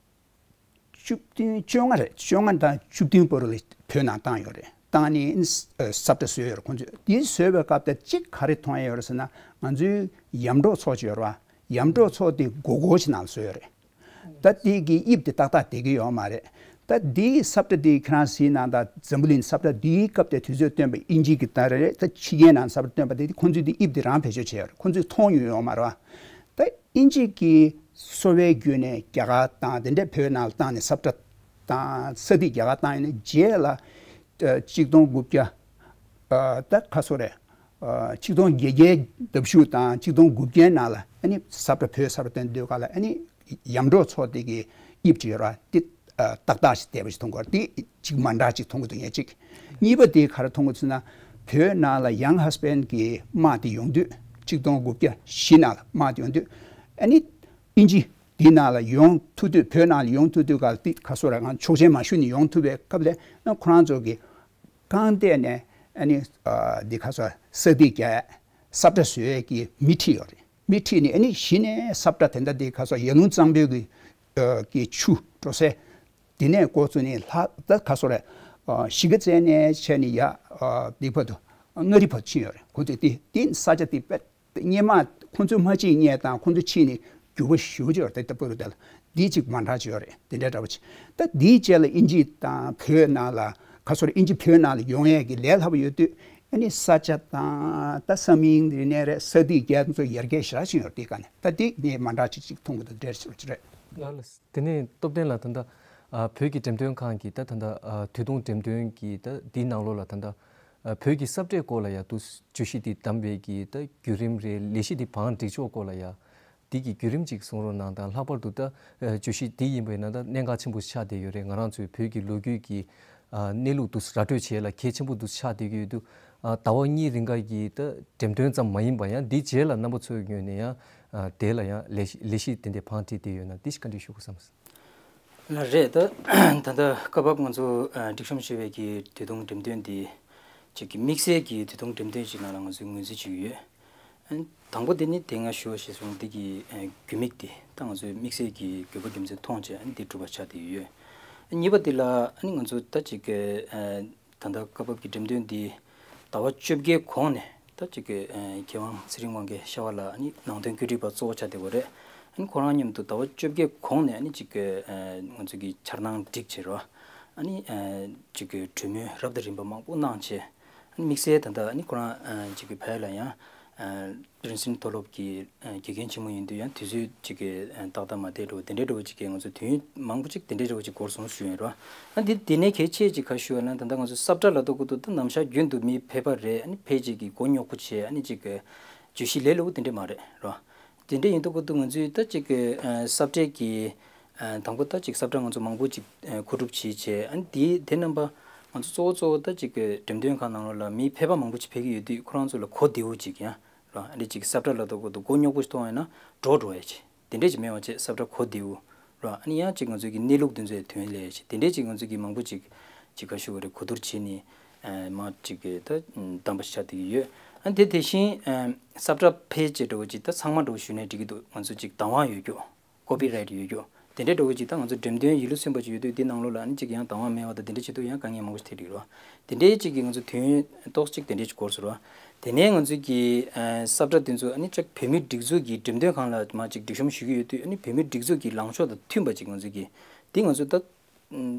བཅུ་བདུན་བཅོ་ལྔ་རེད། བཅོ་ལྔ་དང་བཅུ་བདུན་བར་ལ་བོད་ནང་བཏང་ཡོད་རེད། བཏང་ནས་ཨ་ས་བཀྲ་བཟོས་ཡོད་རེད། ཁོང་ཚོས་དེ་བཟོས་པའི་སྐབས་དེ་གཅིག་ག་རེ་མཐོང་ཡ་ཡོད་རེད་ཟེར་ན་ང་ཚོའི་ཡམ་འབྲོག་ཚོགས་ཅིག་ཡོད་རེད་བ། ཡམ་འབྲོག་ཚོགས་དེ་སྒོར་སྒོར་ཞིག་ནང་ལ་བཟོས་ཡོད་རེད། ད་དེ་གི་དབྱིབས་དེ་ཏག་ཏག་བསྡད་ཀྱི་ཡོད་མ་རེད། ད་དེའི་ས་བཀྲ་དེ་ཁྱེད་རང་གཟིགས་ན་ད་འཛམ་བུ་གླིང་ས་བཀྲ་དེའི་སྐབས་དེ་དུས་ཚོད་སྟོན་པ་དབྱིན་ཇི་གི་ད་རེད། ད་ཕྱི་རྒྱལ་ནང་ས་བཀྲ་སྟོན་པ་དེ་ཁོང་ཚོས་དེ་དབྱིབས་དེ་རང་བེད་སྤྱོད་བྱས་ཡོད་རེད། ཁོང་ཚོས་མཐོང་མྱོང་ཡོད་མ་རེད་བ། ད་དབྱིན་ཇི་གིས་གསོ་བའི་བརྒྱུད་ནས་རྒྱ་གར་དང་དེ་འདྲའི་བོད་ནང་ལ་བཏང་ནས་ས་བཀྲ་དང་ས་ཐིག་རྒྱ་གར་བཏང་ཡོད་ནས་རྗེས་ལ་ཨ་གཅིག་སྟོང་དགུ་བརྒྱ་ཨ་ད་ག་ཚོད་རེད། ཨ་གཅིག་སྟོང་བརྒྱད་བརྒྱའི་ལྡབ་གཞུག་དང་གཅིག་སྟོང་དགུ་བརྒྱའི་ནང་ལ་ཨ་ནི་ས་བཀྲ་བོད་ས་བཀྲ་སྟོན་དུས་ག་ལ་ཨ་ནི་ཡམ་འབྲོག་ཚོགས་སྡེ་གི་དབྱིབས་ཅིག་ཡོད་ར་དེ་ཨ་ཏག་ཏག་ཞིག་བསྡད་པ་ཞིག་མཐོང་གི་ཡོད་ར། དེ་གཅིག་མ་འདྲ་ཅིག་མཐོང་གི་འདུག་ངས་གཅིག་གཉིས་པ་དེ་ག་རེ་མཐོང་གི་འདུག་ཟེར་ན་བོད་ནང་ལ་ཡང་ཧས་པན་གྱི་དམག་དེ་ཡོང་དུས་གཅིག་སྟོང་དགུ་བརྒྱ་བཞི་ནང་ལ་དམག་དེ་ཡོང་དུས་ཨ་ནི་དབྱིན་ཇི་དེ་ནང་ལ་ཡོང་ཐུབ་དུས་བོད་ནང་ལ་ཡོང་ཐུབ་དུས་ག་དེ་ག་སོ་ར་ང་ཆོག་མཆན་མ་ཞུས་ནས་ཡོང་ཐུབ་པའི་སྐབས་ལ་ཁོ་རང་ཚོ་གི་རྐང་སྟེགས་ནས་ཨ་ནི་ཨ་འདི་ག་སོ་ས་ཐིག་རྒྱག་ས་བཀྲ་བཟོ་ཡས་ཀྱི་མི་ཁྲིད་ཡོད་རེད། མི་ཁྲིད་ནས་ཨ་ནི་གཞི་ནས་ས་བཀྲ་དེ་འདྲ་འདི་ག་སོ་ཡར་ཀླུང་གཙང་པོའི་གི་ཨ་གི་ཆུ་འགྲོ་སའི་དེ་ནས་འགོ་བཙུགས་ནས་ལྷ་ད་ག་སོ་རེད། ཨ་གཞིས་ཀ་རྩེ་ནས་བྱས་ནས་ཡ་ཨ་འདི་བར་དུ་མངའ་རིས་བར་དུ་ཕྱིན་ཡོད་རེད། ཁོ་ཚོས་དེ་དེ་ས་ཆ་དེ་དཔེ་སྔོན་མ་ཁོ་ཚོས་མ་ཕྱིན་སྔོན་དང་ཁོ་ཚོ་ཕྱིན་ནས་འགྱུར་བ་ཞེ་པོ་ཅིག་ཡོད་རེད། ད་ལྟ་བར་དུ་དེ་ལ་འདི་གཅིག་མ་འདྲ་ཅིག་ཡོད་རེད། དེ་འདྲ་འདྲ་བོ་ཅིག་ད་འདིའི་རྗེས་ལ་དབྱིན་ཇི་དང་བོད་ནང་ལ་ག་སོ་རེད། དབྱིན་ཇི་བོད་ནང་ལ་ཡོང་ཡས་ཀྱི་ལས་སླ་པོ་ཡོད་དུས་ཨ་ནི་ས་ཆ་དང་ད་ས་མིང་རིག་གནས་རེད། ས་ཐིག་རྒྱག་ཚོ་ཡར་རྒྱས་ཞེ་དྲག་ཕྱིན་ཡོད་རེད། དེ་ག་ནས་ད་འདི་ངས་མ་འདྲ་ཅིག་ཅིག་མཐོང་གི་འདུག་འདྲ་ཞིག་རེད། ལགས་ལགས། དེ་ནས་སྟོབས་ལྡན་ལགས་ད་ལྟ་ཨ་བོད་ཀྱི་འགྲེམས་སྟོན་ཁང་གི་ད་ད་ལྟ་ཨ་དུས་ཐུང་འགྲེམས་སྟོན་གྱི་ད་འདིའི་ནང་ལོགས་ལ་ད་ལྟ་ཨ་བོད་ཀྱི་ས་བཀྲའི་སྐོར་ལ་ཡ་འདུག་བརྗོད་གཞི་འདི་བདམས་པའི་གི་ད་བརྒྱུད་རིམ་རེད། ལས་གཞི་འདི་བང་སྒྲིག་ཕྱོགས་སྐོར་ལ་ཡ་འདི་གི་བརྒྱུད་རིམ་ཅིག་གསུང་རོགས་གནང་དང་། ལྷག་པར་དུ་ད་ཨ་བརྗོད་གཞི་འདི་ཡིན་པ་ཡིན་ན་ད་གནད་འགག་ཆེན་པོ་ཆགས་བསྡད་ཡོད་རེད། ང་རང་ཚོའི་བོད་ཀྱི་ལོ་རྒྱུས་ཀྱི་ཨ་གནས་ལུགས་འདུག་ར་སྤྲོད་བྱེད་ཡ་ལ་གལ་ཆེན་པོ་འདུག་ཆགས་བསྡད་ཀྱི་ཡོད་དུས། ཟླ་བ་གཉིས་རིང་ག་གི་ད་འགྲེམས་སྟོན་ཙམ་མ་ཡིན་པ་ཡང་འདིའི་རྗེས་ལ་རྣམ་པ་ཚོའི་ངོས་ནས་ཡང་དེ་ལ་ཡང་ལས་ལས་གཞི་དེ་འདྲའི་བང་བསྒྲིགས་བསྡད་ཡོད་ན་འདི་ཞིག་བཀའ་འདྲི་ཞུ་དགོས་བསམ། ལགས་རེད། ད་ད་ལྟ་སྐབས་བབ་ང་ཚོ་ཨ་སྒྲིག་གཤོམ་ཞུ་བའི་གི་དུས་ཐུང་འགྲེམས་སྟོན་འདི་ཅིག་གི་དམིགས་བསལ་གྱི་དུས་ཐུང་འགྲེམས་སྟོན་ཅིག་ནང་ལ་ང་ཚོས་ངོས་འཛིན་བྱེད་ཀྱི་ཡོད། ཨ་ནི་དང་པོ་དེ་ནི་དེ་སྔ་ཞུ་བ་ཞིག་སོང་འདི་གི་ཨ་དགོས་དམིགས་དེ་ད་ང་ཚོས་དམིགས་བསལ་གྱི་དགོས་པ་རྒྱུ་མཚན་མཐོང་བྱས་ཨ་ནི་འདི་གྲུབ་པ་ཆགས་བསྡད་ཡོད། གཉིས་པ་དེ་ལ་ཨ་ནི་ང་ཚོ་ད་ཅིག་གི་ཨ་ད་ལྟ་སྐབས་བབ་ཀྱི་འགྲེམས་སྟོན་འདི་ཟླ་བ་བཅོ་བརྒྱད་གོང་ནས་ད་ཅིག་གི་ཨ་མཁས་དབང་ཚེ་རིང་དབང་རྒྱལ་ཤ་བ་ལགས་ཨ་ནི་ནང་དོན་བཀོད་སྒྲིག་པ་གཙོ་བོ་ཆགས་བསྡད་ཡོད་རེད། ཨ་ནི་ཁོ་རང་མཉམ་དུ་ཟླ་བ་བཅོ་བརྒྱད་གོང་ནས་ཨ་ནི་ཅིག་གི་ཨ་ང་ཚོ་གི་འཆར་སྣང་བསྒྲིགས་བྱས་རོ། ཨ་ནི་ཨ་ཅིག་གི་གྲོས་མོལ་རབ་དང་རིམ་པ་མང་པོ་གནང་བྱས། ཨ་ནི་དམིགས་བསལ་ད་ལྟ་ཨ་ནི་ཁོ་རང་ཨ་ཅིག་གི་བལ་ལ་ཡང་ཨ་རིན་སིན་མཐོ་སློབ་ཀྱི་ཨ་དགེ་རྒན་ཆེན་མོ་ཡིན་དུས་ཡང་དུས་ཚོད་ཅིག་གི་ཨ་ཏག་ཏག་མ་བསྡད་འགྲོ་དེ་འདྲའི་འགྲོ་ཅིག་གི་ང་ཚོ་དུས་ཡུན་མང་པོ་ཅིག་དེ་འདྲའི་འགྲོ་ཅིག་འགོར་སོང་ཞུ་ཡིན་རོ། ཨ་འདི་དེ་ནས་གལ་ཆེ་ཅིག་ག་ཞུ་བ་ན་ད་ལྟ་ང་ཚོ་ས་བཀྲ་ལ་ཐོག་གི་འདུག་ད་ནམ་ཞག་རྒྱུན་དུ་མི་ཕེབས་པ་རེད། ཨ་ནི་ཕལ་ཆེར་གྱི་མགོ་རྙོག་པོ་བྱས་ཨ་ནི་ཅིག་གི་བརྗོད་གཞི་ལས་སླ་པོ་དེ་འདྲ་མ་རེད་རོ། དེ་འདྲ་ཡིན་དུས་ཁོ་ཐུག་ང་ཚོས་ད་ཅིག་གི་ཨ་ས་བཀྲའི་གི་ཨ་དང་པོ་ད་ཅིག་ས་བཀྲ་ང་ཚོ་མང་པོ་ཅིག་ཨ་མཁོ་སྒྲུབ་བྱས་བྱས་ཨ་ནི་དེ་དེ་རྣམ་པ་ང་ཚོ་གཙོ་བོ་གཙོ་བོ་ད་ཅིག་གི་འགྲེམས་སྟོན་ཁང་ནང་ལོགས་ལ་མི་ཕལ་པ་མང་པོ་ཅིག་ཕེབས་ཀྱི་ཡོད་དུས་ཁོ་རང་ཚོ་ལ་གོ་བདེ་བོ་ཅིག་ཡང་རོ། ཨ་ནི་ཅིག་ས་བཀྲ་ལ་ཐོག་གི་འདུག་མགོ་རྙོག་པོ་ཞིག་མཐོང་ཡོད་ན་འགྲོ་འགྲོ་ཡ་ཅིག་དེ་འདྲས་ཅིག་མེད་པ་བྱས་ས་བཀྲ་གོ་བདེ་བོ་རོ། ཨ་ནི་ཡང་ཅིག་ང་ཚོའི་གི་གནས་ལུགས་དེ་ཚོའི་དོན་ལས་ཅིག་དེ་འདྲས་ཅིག་ང་ཚོའི་གི་མང་པོ་ཅིག་ཅིག་ག་ཞུ་བ་རེད་གོ་བསྡུར་བྱས་ནས་ཨ་མ་ཅིག་གི་ད་བདམས་པ་ཆགས་བསྡད་ཀྱི་ཡོད། ཨ་ནི་དེ་དེ་བཞིན་ཨ་ས་བཀྲ་ཕལ་ཆེར་འགྲོ་བ་ཅིག་ད་ཚང་མ་འགྲོ་བ་ཞུས་ནས་འགྲིག་གི་འདུག་ང་ཚོ་ཅིག་བདམས་དབང་ཡོད་རྒྱུ། ཀོ་པི་རའེ་ཊི་ཡོད་རྒྱུ། དེ་འདྲའི་འགྲོ་བ་ཅིག་ད་ང་ཚོ་འགྲེམས་སྟོན་ཡིད་ལ་སུན་པ་ཅིག་ཡོད་དུས་དེ་ནང་ལོགས་ལ་ཨ་ནི་ཅིག་ཡང་བདམས་དབང་མེད་པ་དང་དེ་འདྲ་བྱེད་དུས་ཡང་དཀའ་ངལ་མང་པོ་ཞིག་འཕྲད་འགྲིག་རོ། དེ་འདྲའི་ཅིག་གི་ང་ཚོ་དུས་ཡུན་ཏོག་ཙམ་ཅིག་དེ་འདྲའི་ཅིག་འགོར་སོང་རོ། དེ་ནས་ང་ཚོའི་གི་ཨ་ས་བཀྲ་དེ་ཚོ་ཨ་ནི་ཅིག་བོད་མིའི་སྒྲིག་འཛུགས་ཀྱི་འགྲེམས་སྟོན་ཁང་ལ་མ་ཅིག་སྒྲིག་གཤོམ་ཞུ་གི་ཡོད་དུས་ཨ་ནི་བོད་མིའི་སྒྲིག་འཛུགས་ཀྱི་ལངས་ཕྱོགས་དང་མཐུན་པ་ཅིག་ང་ཚོའི་གི་དེ་ང་ཚོ་ད་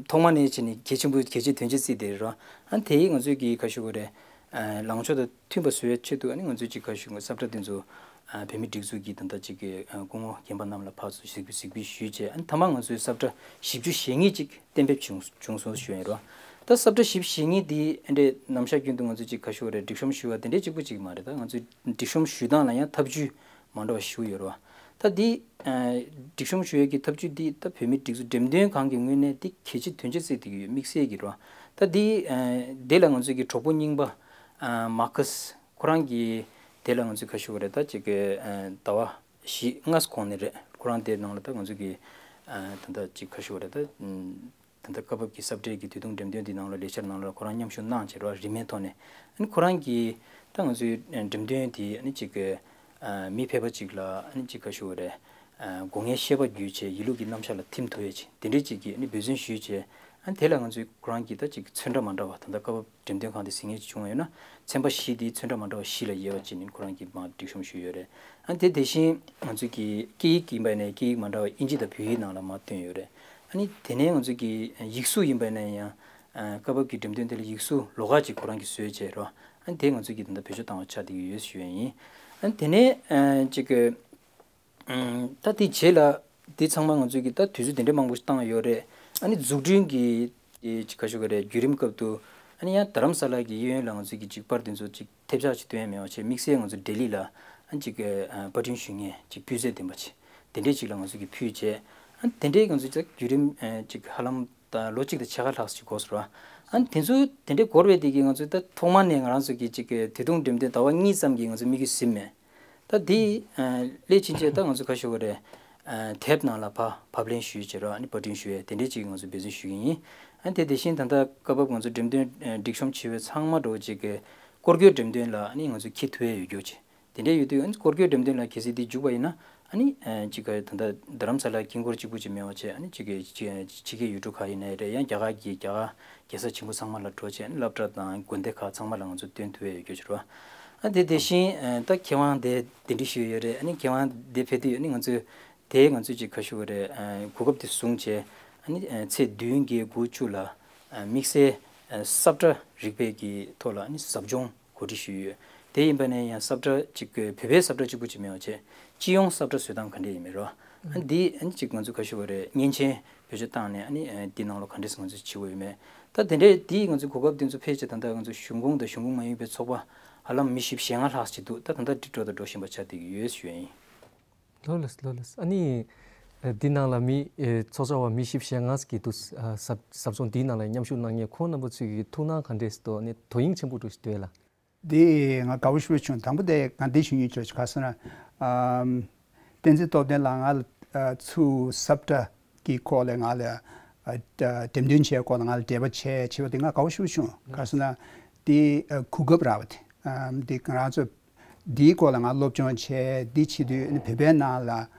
ཐོག་མ་ནས་བྱས་ནས་གལ་ཆེན་པོ་གལ་ཆེ་དོན་ཆེ་བརྩིས་བསྡད་རོ། ཨ་ནི་དེ་ཡིས་ང་ཚོའི་གི་ག་ཞུ་དགོས་རེད། ཨ་ལངས་ཕྱོགས་དང་མཐུན་པ་བཟོ་བའི་ཆེད་དུ་ཨ་ནི་ང་ཚོས་ཅིག་ག་ཞུ་དགོས་ས་བཀྲ་དེ་ཚོ་ཨ་བོད་མིའི་སྒྲིག་འཛུགས་ཀྱི་ད་ལྟ་ཅིག་གི་ཨ་སྐུ་ངོ་རྒན་པ་རྣམས་ལ་ཕར་ཚུར་གཟིགས་གཟིགས་འབུལ་ཞུས་བྱས་ཨ་ནི་མཐའ་མ་ང་ཚོས་ས་བཀྲ་བཞི་བཅུ་ཞེ་གཉིས་ཅིག་གཏན་འབེབས་བྱུང་བྱུང་སོང་ཞུ་ཡིན་རོ། ད་ས་བཀྲ་བཞི་བཅུ་ཞེ་གཉིས་འདི་ཨ་འདྲས་ནམ་ཞག་རྒྱུན་དུ་ང་ཚོས་ཅིག་ག་ཞུ་དགོས་རེད་སྒྲིག་གཤོམ་ཞུ་བ་དེ་འདྲས་གཅིག་པུ་ཅིག་མ་རེད། ད་ང་ཚོས་སྒྲིག་གཤོམ་ཞུ་སྟངས་ལ་ཡང་ཐབས་ཇུས་མ་འདྲ་བ་ཞིག་ཡོད་རེད་བ། ད་འདི་ཨ་སྒྲིག་གཤོམ་ཞུ་ཡས་ཀྱི་ཐབས་ཇུས་འདི་ད་བོད་མིའི་སྒྲིག་འཛུགས་འགྲེམས་སྟོན་ཁང་གི་ངོས་ནས་འདི་གལ་ཆེ་དོན་ཆེ་བརྩི་བསྡད་ཀྱི་ཡོད་དམིགས་བསལ་གྱི་རེད་བ། ད་འདི་ཨ་འདི་ལ་ང་ཚོས་ཀྱི་གྲོགས་པོ་རྙིང་པ་ཨ་མར་ཁུ་སི་ཁོ་རང་གིས་དེ་ལ་ང་ཚོས་ག་ཞུ་དགོས་རེད་ད་ཅིག་གི་ཨ་ཟླ་བ་བཞི་ལྔ་གོང་ནས་རེད་ཁོ་རང་དེ་ནང་ལ་ད་ང་ཚོས་ཀྱི་ཨ་ད་ད་ཅིག་ག་ཞུ་དགོས་རེད་ད། ད་ལྟ་སྐབས་བབ་ཀྱི་ས་བཀྲའི་གི་དུས་ཐུང་འགྲེམས་སྟོན་འདི་ནང་ལ་ལས་འཆར་ནང་ལ་ཁོ་རང་མཉམ་ཞུགས་གནང་བྱས་རོགས་རིན་མེད་ཐོག་ནས་ཨ་ནི་ཁོ་རང་གིས་ད་ང་ཚོའི་འགྲེམས་སྟོན་དེ་ཨ་ནི་ཅིག་གི་ཨ་མི་ཕལ་པ་ཅིག་ལ་ཨ་ནི་ཅིག་ག་ཞུ་དགོས་རེད། ཨ་སྒོ་ངའི་ཤེས་པ་བརྒྱུད་བྱས་ཡིད་ལུགས་ཀྱི་རྣམ་གཞག་ལ་ཐིམ་ཐུབ་ཡས་ཅིག་དེ་འདྲའི་ཅིག་གི་ཨ་ནི་འབད་བརྩོན་ཞུས་བྱས་ཨ་ནི་དེ་ལ་ང་ཚོས་ཁོ་རང་གིས་ད་ཅིག་ཚོན་ཁྲ་མ་འདྲ་བ་ད་ལྟ་སྐབས་བབ་འགྲེམས་སྟོན་ཁང་དེ་ཟིན་ངེས་ཅིག་བྱུང་བ་ཡོད་ན་ཚན་པ་བཞི་དེའི་ཚོན་ཁྲ་མ་འདྲ་བ་བཞི་ལ་དབྱེ་བ་ཕྱེ་ནས་ཁོ་རང་གིས་མར་སྒྲིག་གཤོམ་ཞུས་ཡོད་རེད། ཨ་ནི་དེ་དེ་བཞིན་ང་ཚོས་ཀྱི་སྐད་ཡིག་ཡིན་པ་ནས་སྐད་ཡིག་མ་འདྲ་བ་དབྱིན་ཇི་དང་བོད་ཡིག་ནང་ལ་མར་བཏོན་ཡོད་རེད། ཨ་ནི་དེ་ནས་ང་ཚོས་ཀྱི་ཡིག་གཟུགས་ཡིན་པ་ནས་ཡང་ཨ་སྐབས་བབ་ཀྱི་འགྲེམས་སྟོན་དེ་ལ་ཡིག་གཟུགས་ལོགས་ཀ་ཅིག་ཁོ་རང་གིས་བཟོས་བྱས་རོ། ཨ་ནི་དེ་ང་ཚོས་ཀྱི་ད་ལྟ་བེད་སྤྱོད་བཏང་བ་ཆགས་བསྡད་ཀྱི་ཡོད་ཞུ་ཡ་ཡིན། ཨ་ནི་དེ་ནས་ཨ་ཅིག་གི་ཨ་ད་དེ་རྗེས་ལ་དེ་ཚང་མ་ང་ཚོས་ཀྱི་ད་དུས་ཚོད་དེ་འདྲ་མང་པོ་ཞིག་བཏང་ཡོད་རེད། ཨ་ནི་འཛུགས་སྐྲུན་གྱི་ཅིག་ག་ཞུ་གི་རེད་བརྒྱུད་རིམ་སྐབས་དུ་ཨ་ནི་ཡང་རྡ་རམ་ས་ལ་གི་གཡས་གཡོན་ལ་ང་ཚོས་ཀྱི་ཅིག་པར་དེ་ཚོ་ཅིག་ཐེབས་ཆག་ཅིག་སྟོན་ཡ་མེད་པ་བྱས་དམིགས་བསལ་ང་ཚོ་ལྡི་ལི་ལ་ཨ་ཅིག་ཨ་པར་སྐྲུན་ཞུ་མཁན་ཅིག་སྤུས་ཚད་ལྡན་པ་ཅིག་དེ་འདྲས་ཅིག་ལ་ང་ཚོ་གིས་ཕུལ་བྱས་ཨ་དེ་འདྲས་ང་ཚོ་ཅིག་བརྒྱུད་རིམ་ཨ་ཅིག་ཧ་ལམ་ད་ལོ་གཅིག་དང་ཕྱེད་ཀ་ལྷག་ཅིག་འགོར་སོང་ར། ཨ་དེ་ཚོ་དེ་འདྲས་འགོར་བའི་དེ་གི་ང་ཚོ་ད་ཐོག་མ་ནས་ང་རང་ཚོ་གི་ཅིག་དུས་ཐུང་འགྲེམས་སྟོན་ཟླ་བ་གཉིས་ཙམ་གྱི་ང་ཚོ་དམིགས་ཡུལ་ཟིན་མེད། ད་དེ་ཨ་སླད་ཕྱིན་ཆད་ད་ང་ཚོ་ག་ཞུ་དགོས་རེད། ཨ་དེབ་ནང་ལ་ཕ་ཕབ་ལེན་ཞུས་བྱས་ར་ཨ་ནི་པར་སྐྲུན་ཞུ་ཡས་དེ་འདྲས་ཅིག་ང་ཚོ་འབད་བརྩོན་ཞུ་གི་ཡིན། ཨ་དེ་དེ་བཞིན་ད་ལྟ་སྐབས་བབ་ང་ཚོ་འགྲེམས་སྟོན་ཨ་སྒྲིག་གཤོམ་བྱེད་པའི་ཚང་མ་འགྲོ་ཅིག་གི་སྐོར་སྐྱོད་འགྲེམས་སྟོན་ལ་ཨ་ནི་ང་ཚོ་འཁྱེར་ཐུབ་ཡས་ཡོད་རྒྱུ་ཅིག་དེ་འདྲས་ཡོད་དུས་ཨ་ནི་སྐོར་སྐྱོད་འགྲེམས་སྟོན་ལ་གལ་སྲིད་འདི་འཇུག་པ་ཡིན་ན་ཨ་ནི་ཨ་ཅིག་ག་ད་ལྟ་རྡ་རམ་ས་ལ་དཀྱིལ་འཁོར་གཅིག་པུ་ཅིག་མེད་པ་བྱས་ཨ་ནི་ཅིག་གི་ཕྱི་ཕྱི་རྒྱལ་ཡུལ་གྲུ་ཁག་ཡིན་ནའི་རེད་ཡང་རྒྱ་གར་གྱི་རྒྱ་གར་རྒྱལ་ས་ཆེན་པོ་ཚང་མ་ལ་འགྲོ་བྱས་ཨ་ནི་སློབ་གྲྭ་དང་དགོན་སྡེ་ཁག་ཚང་མ་ལ་ང་ཚོ་སྟོན་ཐུབ་ཡས་ཡོད་རྒྱུ་ཅིག་རེད་བ། ཨ་དེ་དེ་བཞིན་ཨ་ད་མཁས་དབང་དེ་དེ་འདྲས་ཞུས་ཡོད་རེད། ཨ་ནི་མཁས་དབང་དེ་ཕེབས་དུས་ཨ་ནི་ང་ཚོས་དེ་ང་ཚོས་ཅིག་ག་ཞུ་དགོས་རེད། ཨ་གོ་སྐབས་དེ་བཟུང་བྱས་ཨ་ནི་ཨ་ཚེས་བདུན་བརྒྱད་དགུ་བཅུ་ལ་ཨ་དམིགས་བསལ་ཨ་ས་བཀྲ་རིག་པའི་གི་ཐོག་ལ་ཨ་ནི་ཟབ་སྦྱོང་གོ་སྒྲིག་ཞུས་ཡོད། དེ་ཡིན་པ་ནས་ཡང་ས་བཀྲ་གཅིག་གི་བོད་པའི་ས་བཀྲ་གཅིག་པུ་གཅིག་མེད་པ་བྱས་སྤྱི་ཡོངས་ས་བཀྲ་བཟོ་སྟངས་ག་འདྲས་ཡིན་མིན་རོ། ཨ་འདི་ཨ་ནི་གཅིག་ང་ཚོ་ག་ཞུ་བ་རེད་མཉེན་ཆས་བེད་སྤྱོད་བཏང་ནས་ཨ་ནི་ཨ་འདི་ནང་ལོགས་ག་འདྲས་ང་ཚོ་བྱེད་དགོས་ཡོད་མེད། ད་དེ་འདྲས་འདི་ང་ཚོ་གོ་སྐབས་འདི་ཚོ་ཕལ་ཆེར་ད་ལྟ་ང་ཚོ་གཞུང་ཁོངས་དང་གཞུང་ཁོངས་མ་ཡིན་པའི་ཚོགས་པ་ཧ་ལམ་མི་བཞི་བཅུ་ཞེ་ལྔ་ལྷག་ཅིག་འདུག་ད་ད་ལྟ་འགྲིག་འགྲོ་དང་འགྲོ་བཞིན་པ་ཆགས་བསྡད་ཀྱི་ཡོད་ཞུ་ཡ་ཡིན། ལགས་ལགས་ལགས་ལགས། ཨ་ནི་ཨ་འདི་ནང་ལ་མི་ཨ་ཚོགས་བཅར་བ་མི་བཞི་བཅུ་ཞེ་ལྔ་ཟིག་གི་འདུག་ཨ་ཟབ་ཟབ་སྦྱོང་འདིའི་ནང་ལ་མཉམ་ཞུགས་གནང་མཁན་ཁོང་རྣམ་པ་ཚོའི་གི་ཐུགས་སྣང་ག་འདྲས་སུ་འདུག་ཨ་ནི་དོ་དབྱིངས་ཆེན་པོ་འདྲ་ཞིག་འདུག་ལ། འདི་ང་དགའ་པོ་ཞེ་པོ་བྱུང་། དང་པོ་དེ་ང་འདི་ཞུ་སྙིང་བྲོ་ཆུ་ག་སོང་ན། ཨམ། བསྟན་འཛིན་སྟོབས་ལྡན་ལགས་ང་ལ་ཨ་ཚུར་ས་བཀྲ་གི་སྐོར་ལ་ང་ལ་ཨ་འགྲེམས་སྟོན་བྱས་སྐོར་ལ་ང་ལ་འབྲེལ་བ་བྱས་བྱས་པ་དེ་ང་དགའ་པོ་ཞེ་པོ་བྱུང་། ག་སོང་ན་འདི་ཨ་གོ་སྐབས་རག་པ་དེ། ཨམ། འདི་ང་རང་ཚོ་འདིའི་སྐོར་ལ་ང་སློབ་སྦྱོང་བྱས། འདི་བྱེད་དུས་ནི་བོད་པའི་ནང་ལ་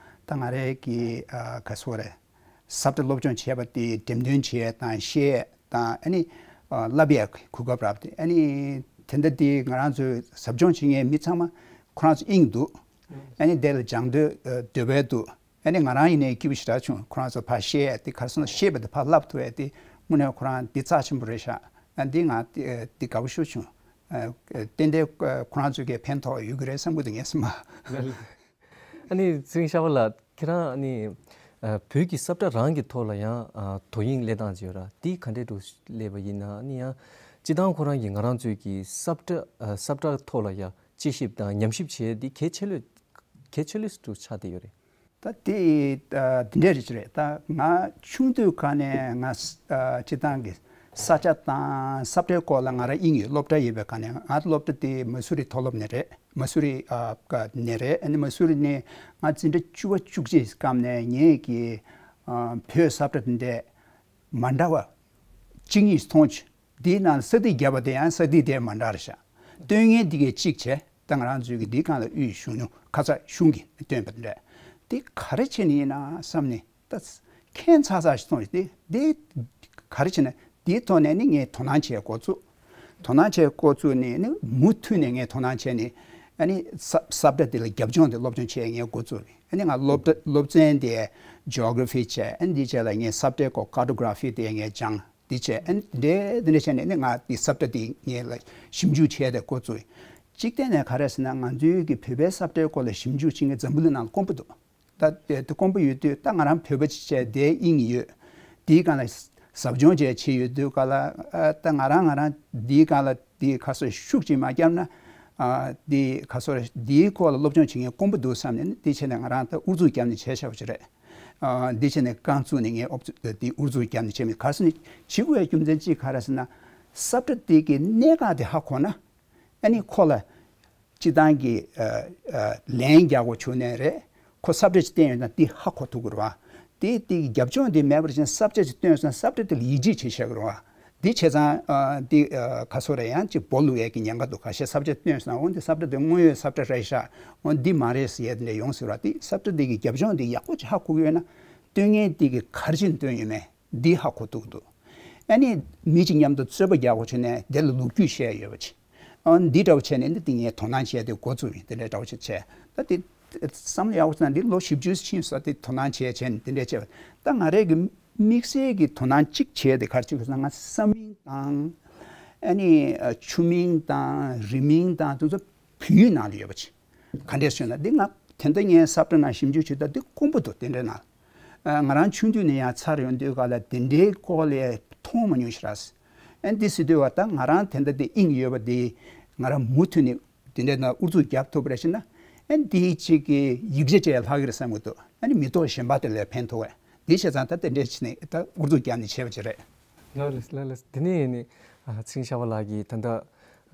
ད་ང་རའི་གི་ཨ་ག་སོ་རེད། ས་བཀྲ་སློབ་སྦྱོང་བྱས་པ་དེ་འགྲེམས་སྟོན་བྱས་དང་བཤད་དང་ཨ་ནི་ཨ་བསླབ་ཡས་གོ་སྐབས་རག་པ་དེ། ཨ་ནི་དེ་འདྲ་དེ་ང་རང་ཚོའི་ཟབ་སྦྱོང་བྱེད་མཁན་མི་ཚང་མ་ཁོ་རང་ཚོ་དབྱིངས་འདུག་ཨ་ནི་དེ་ལ་སྦྱང་འདོད་ཨ་འདོད་པ་འདུག་ཨ་ནི་ང་རང་ཡིན་ནའི་སྐྱིད་པོ་ཞེ་དྲག་བྱུང་། ཁོ་རང་ཚོ་ཕར་བཤད་ཡས་དེ་ག་རེ་ཟེར་ན་བཤད་པ་དེ་ཕར་བསླབ་ཐུབ་ཡས་དེ་དངོས་གནས་ཁོ་རང་འདི་རྩ་ཆེན་པོ་རེད་ཤག་ཨ་འདི་ང་དེ་དགའ་པོ་ཞེ་པོ་བྱུང་། ཨ་ཏན་ཏན་ཁོ་རང་ཚོ་གིས་ཕན་ཐོགས་ཡོད་ཀྱི་རེད་བསམ་གྱི་འདུག་ངས་སེམས་ལ། ཨ་ནི་ཚེ་རིང་ཤར་པ་ལགས། ཁྱེད་རང་ཨ་ནི་ཨ་བོད་ཀྱི་ས་བཀྲ་རང་གི་ཐོག་ལ་ཡང་ཨ་དོ་དབྱིངས་སླེབས་སྟངས་ཅིག་ཡོད་ར། དེ་ག་འདྲས་འདྲ་སླེབས་པ་ཡིན་ན། ཨ་ནི་ཡང་སྤྱིར་བཏང་ཁོ་རང་གིས་ང་རང་ཚོའི་གི་ས་བཀྲ་ཨ་ས་བཀྲ་ཐོག་ལ་ཡང་དཔྱད་ཞིབ་དང་ཉམས་ཞིབ་བྱས་དེ་གལ་ཆེ་ལོས་གལ་ཆེ་ལོས་སུ་ཆགས་བསྡད་ཡོད་རེད། ད་དེ་ཨ་འདི་འདྲས་རེད་ཅི་རེད། ད་ང་ཆུང་དུས་ཁ་ནས་ང་ཨ་སྤྱིར་བཏང་གི་ས་ཆ་དང་ས་བཀྲའི་སྐོར་ལ་ང་རང་དབྱིངས་ཡོད། སློབ་གྲྭ་ཡོད་པའི་ཁ་ནས། ང་སློབ་གྲྭ་དེ་མ་སུ་རི་མཐོ་སློབ་ནས་རེད། མ་སུ་རི་ཨ་ཀ་ནས་རེད། ཨ་ནི་མ་སུ་རི་ནས་ང་འཛིན་གྲྭ་བཅུ་པ་བཅུ་གཅིག་སྐབས་ནས་ངས་ཀྱི་ཨ་བོད་ས་བཀྲ་དེ་འདྲས་མ་འདྲ་བ་གཅིག་གཉིས་མཐོང་བྱུང་། དེའི་ནང་ས་ཐིག་བརྒྱབ་པ་དེ་ཡང་ས་ཐིག་དེ་མ་འདྲ་རེད་ཤག་སྟོན་མཁན་དེ་གས་གཅིག་བྱས། ད་ང་རང་ཚོའི་གི་འདིའི་སྒང་ལ་དབུས་གཞོན་ནུ་ཁ་ཚ་གཞུང་གིས་སྟོན་པ་འདྲ། དེ་ག་རེ་བྱས་ནས་ཡིན་ན་བསམ་ནས་ད་ཁྱད་མཚར་ས་ཞིག་སོང་། དེ་དེ་ག་རེ་བྱས་ན་དེའི་ཐོག་ནས་ནི་ངས་དོ་སྣང་བྱེད་འགོ་བཙུགས། དོ་སྣང་བྱེད་འགོ་བཙུགས་ནས་ནི་མུ་མཐུད་ནས་ངས་དོ་སྣང་བྱས་ནས། ཨ་ནི་ས་ས་བཀྲ་དེ་ལ་རྒྱབ་ལྗོངས་དེ་སློབ་སྦྱོང་བྱེད་ངས་འགོ་བཙུགས། ཨ་ནི་ང་སློབ་སློབ་ཚན་དེ་Geography བྱས། ཨ་ནི་འདི་བྱས་ལ་ངས་ས་བཀྲའི་སྐོར་Cartography དེ་ངས་སྦྱངས། འདི་བྱས། ཨ་ནི་འདི་འདྲ་འདི་འདྲ་བྱས་ནས་ནི་ང་འདི་ས་བཀྲ་འདི་ངས་ལ་ཞིབ་འཇུག་བྱས་ཏེ་འགོ་བཙུགས། གཅིག་བལྟས་ནས་ག་རེ་ཟེར་ན། ང་ཚོའི་གི་བོད་པའི་ས་བཀྲའི་སྐོར་ལ་ཞིབ་འཇུག་བྱེད་མཁན་འཛམ་བུ་གླིང་ནང་ལ་དཀོན་པོ་འདུག་ད་དེ་དེ་དཀོན་པོ་ཡོད་དུས་ད་ང་རང་བོད་པ་ཅིག་བྱས་དེ་དབྱིངས་ཡོད། དེའི་སྒང་ལ་ཟབ་སྦྱོང་བྱས་བྱས་ཡོད་དུས་ག་ལ་ཨ་ད་ང་རང་ང་རང་འདིའི་སྒང་ལ་འདི་ག་སོ་ཤུགས་ཅིག་མ་བརྒྱབ་ན། ཨ་འདི་ག་སོ་འདིའི་སྐོར་ལ་སློབ་སྦྱོང་བྱེད་མཁན་དཀོན་པོ་འདུག་བསམ་ནས་ནི། དེ་བྱས་ནས་ང་རང་ད་ཨུ་ཚུགས་བརྒྱབ་ནས་བྱས་བཞག་པ་ཅིག་རེད། ཨ་འདི་བྱས་ནས་རྐང་བཙུགས་ནས་ངས་ཨོབ་ཙི་འདི་ཨུ་ཚུགས་བརྒྱབ་ནས་བྱས་མེད། ག་རེ་ཟེར་ན་བྱེད་དགོས་པའི་རྒྱུ་མཚན་གཅིག་ག་རེ་ཟེར་ན། ས་བཀྲ་འདི་གི་གནད་འགག་དེ་ཧ་གོ་ན། ཨ་ནི་ཁོ་ལ་སྤྱིར་བཏང་གི་ཨ་ཨ་ལན་རྒྱག་དགོས་བྱུང་ནའི་རེད། ཁོ་ས་བཀྲ་ཅིག་བསྟན་ཡོད་ན་འདི་ཧ་གོ་ཐུབ་ཀྱི་རེད་བ། དེ་དེ་གི་རྒྱབ་ལྗོངས་དེ་མེད་པར་བྱས་ས་བཀྲ་ཅིག་བསྟན་ཡོད་ན་ས་བཀྲ་དེ་ལ་ཡིད་ཆེས་བྱེད་ཤེས་ཀྱི་རེད་བ། འདི་བྱས་ཙང་ཨ་འདི་ཨ་ག་སོ་རེད། ཡང་ཅིག་སྦོ་ལུག་ཡས་ཀྱི་ཉེན་ཁ་འདུག་ཁ་ཤས་ས་བཀྲ་བཏོན་སོང་ན། འོ་འདི་ས་བཀྲ་འདི་དངོས་ཡོད་ས་བཀྲ་རེད་ཤག་འོ་འདི་མ་རེད་ཟེར་ཡས་དེ་འདྲ་ཡོང་སྲིད་ར། དེ་ས་བཀྲ་འདི་གི་རྒྱབ་ལྗོངས་འདི་ཡག་པོ་ཅིག་ཧ་གོ་གི་ཡོད་ན། བཏོན་མཁན་འདི་གི་ག་རེ་བྱས་ནས་བཏོན་ཡོད་མེད་འདི་ཧ་གོ་ཐུབ་ཀྱི་འདུག་ཨ་ནི་མི་གཅིག་མཉམ་དུ་རྩོད་པ་རྒྱག་དགོས་བྱུང་ན་དེ་ལ་ལོ་རྒྱུས་བཤད་ཡོད་པ་ཅིག་ཨ་འདི་འདྲ་བོ་བྱས་ནས་འདི་དེ་ངས་དོ་སྣང་བྱས་ཏེ་འགོ་བཙུགས་ཡིན། དེ་འདྲའི་འདྲ་བོ་ཅིག་བྱས། ད་དེ་བསམ་བློ་ཡག་པོ་བཏང་ན་འདི་ལོ་བཞི་བཅུ་ཕྱིན་སོང་། དེ་དོ་སྣང་བྱས་བྱས་ནས་དེ་འདྲས་བྱས་པ། ད་ང་རང་གི་དམིགས་བསལ་གྱི་དོ་སྣང་གཅིག་བྱས་ཏེ་ག་རེ་བྱས་ཟེར་ན། ང་ས་མིང་དང་ཨ་ནི་ཨ་ཆུ་མིང་དང་རི་མིང་དང་དེ་ཚོ་བོད་ཡིག་ནང་ལ་ཡོད་པ་ཅིག་ག་འདྲས་ཞུས་ན། འདི་ང་དེ་འདྲ་ངའི་ས་བཀྲ་ནང་ཞིབ་འཇུག་བྱེད་སྟངས་འདི་དཀོན་པོ་འདུག་དེ་འདྲའི་ནང་ཨ་ང་རང་ཆུང་དུས་ནས་ཡང་ཚར་ཡོང་དུས་ག་ལ་དེ་འདྲའི་སྐོར་ལ་མཐོང་མ་མྱོང་ཞེ་དྲག་ཨ་འདི་ཟེར་དུས་བ་ད་ང་རང་དེ་འདྲ་དེ་དབྱིངས་ཡོད་པ་དེ་ང་རང་མུ་མཐུད་ནས་དེ་འདྲའི་ནང་ཨུ་ཚུགས་རྒྱབ་ཐུབ་པ་རེད་ཤེ་ན། ཨ་འདི་གཅིག་གི་ཡིག་ཆ་བཅས་ལྷག་གི་རེད་བསམ་གི་འདུག་ཨ་ནི་མི་ཐོག་གཞན་པ་དེ་ལ་ཕན་ཐོགས་བས། འདི་བྱས་ཙང་ད་དེ་འདྲས་བྱས་ནས་ད་ཨུ་ཚུགས་རྒྱབ་ནས་བྱས་པ་ཅིག་རེད། ལགས་ལགས་ལགས་ལགས། དེ་ནས་ནི་ཨ་ཚེ་རིང་ཤར་པ་ལགས་ཀྱིས་ད་ལྟ་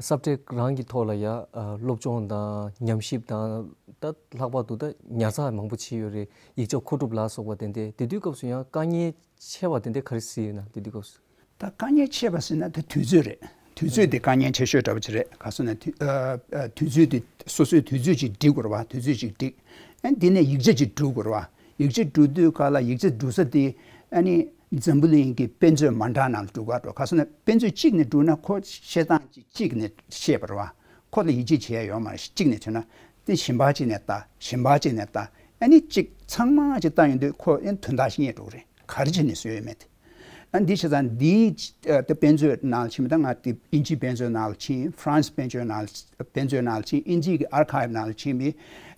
ས་བཀྲ་རང་གི་ཐོག་ལ་ཡ་ཨ་སློབ་སྦྱོང་དང་ཉམས་ཞིབ་དང་། ད་ལྷག་པར་དུ་ད་ཉར་ཚགས་མང་པོ་བྱས་ཡོད་རེད། ཡིག་ཆ་མཁོ་སྒྲུབ་ལ་སོགས་པ་དེ་འདྲས། དེ་དུས་སྐབས་སུ་ཡང་དཀའ་ངལ་ཆེ་བ་དེ་འདྲས་ག་རེ་གཟིགས་ཡོད་ན། དེ་དུས་སྐབས་སུ། ད་དཀའ་ངལ་ཆེ་བ་ཟེར་ན་ད་དུས་ཚོད་རེད། དུས་ཚོད་དེ་དཀའ་ངལ་ཆེ་ཤོས་འདྲ་བོ་ཅིག་རེད། ག་རེ་ཟེར་ན་དུས་ཨ་ཨ་དུས་ཚོད་དེ་སོ་སོའི་དུས་ཚོད་ཅིག་སྒྲིག་དགོས་རེད་བ། དུས་ཚོད་ཅིག་སྒྲིག་ཨ་འདི་ནས་ཡིག་ཆ་ཅིག་སྒྲུག་དགོས་རེད་བ། ཡིག་ཆ་སྒྲུག་དུས་ག་ལ་ཡིག་ཆ་སྒྲུག་ས་དེ་ཨ་ནི་འཛམ་བུ་གླིང་གི་དཔེ་མཛོད་མ་འདྲ་ནང་ལ་སྒྲུག་ག་འགྲོ། ག་རེ་ཟེར་ན་དཔེ་མཛོད་གཅིག་ནས་སྒྲུག་ན་ཁོ་བཤད་སྟངས་ཅིག་གཅིག་ནས་བཤད་པ་རེད་བ། ཁོ་ལ་ཡིད་ཆེས་བྱས་ཡོད་མ་རེད། གཅིག་ནས་བྱས་ན་དེ་གཞན་པ་གཅིག་ནས་ལྟ། གཞན་པ་གཅིག་ནས་ལྟ། ཨ་ནི་གཅིག་ཚང་མ་གཅིག་ལྟ་ཡོང་དུས་ཁོ་ཨ་ནི་དོན་དག་ཞིག་རྙེད་འགྲོ་གི་རེད། ག་རེ་བྱས་ནས་བཟོས་ཡོད་མེད་དེ། ཨ་འདི་བྱས་ཙང་འདིའི་ཨ་དེ་དཔེ་མཛོད་ནང་ལ་ཕྱིན་པ་དང་། ང་དེ་དབྱིན་ཇིའི་དཔེ་མཛོད་ནང་ལ་ཕྱིན། ཧྥ་རན་སི་དཔེ་མཛོད་ནང་ལ་དཔེ་མཛོད་ནང་ལ་ཕྱིན། དབྱིན་ཇིའི་གི་ཨར་ཁའིབ་ནང་ལ་ཕྱིན་པའི་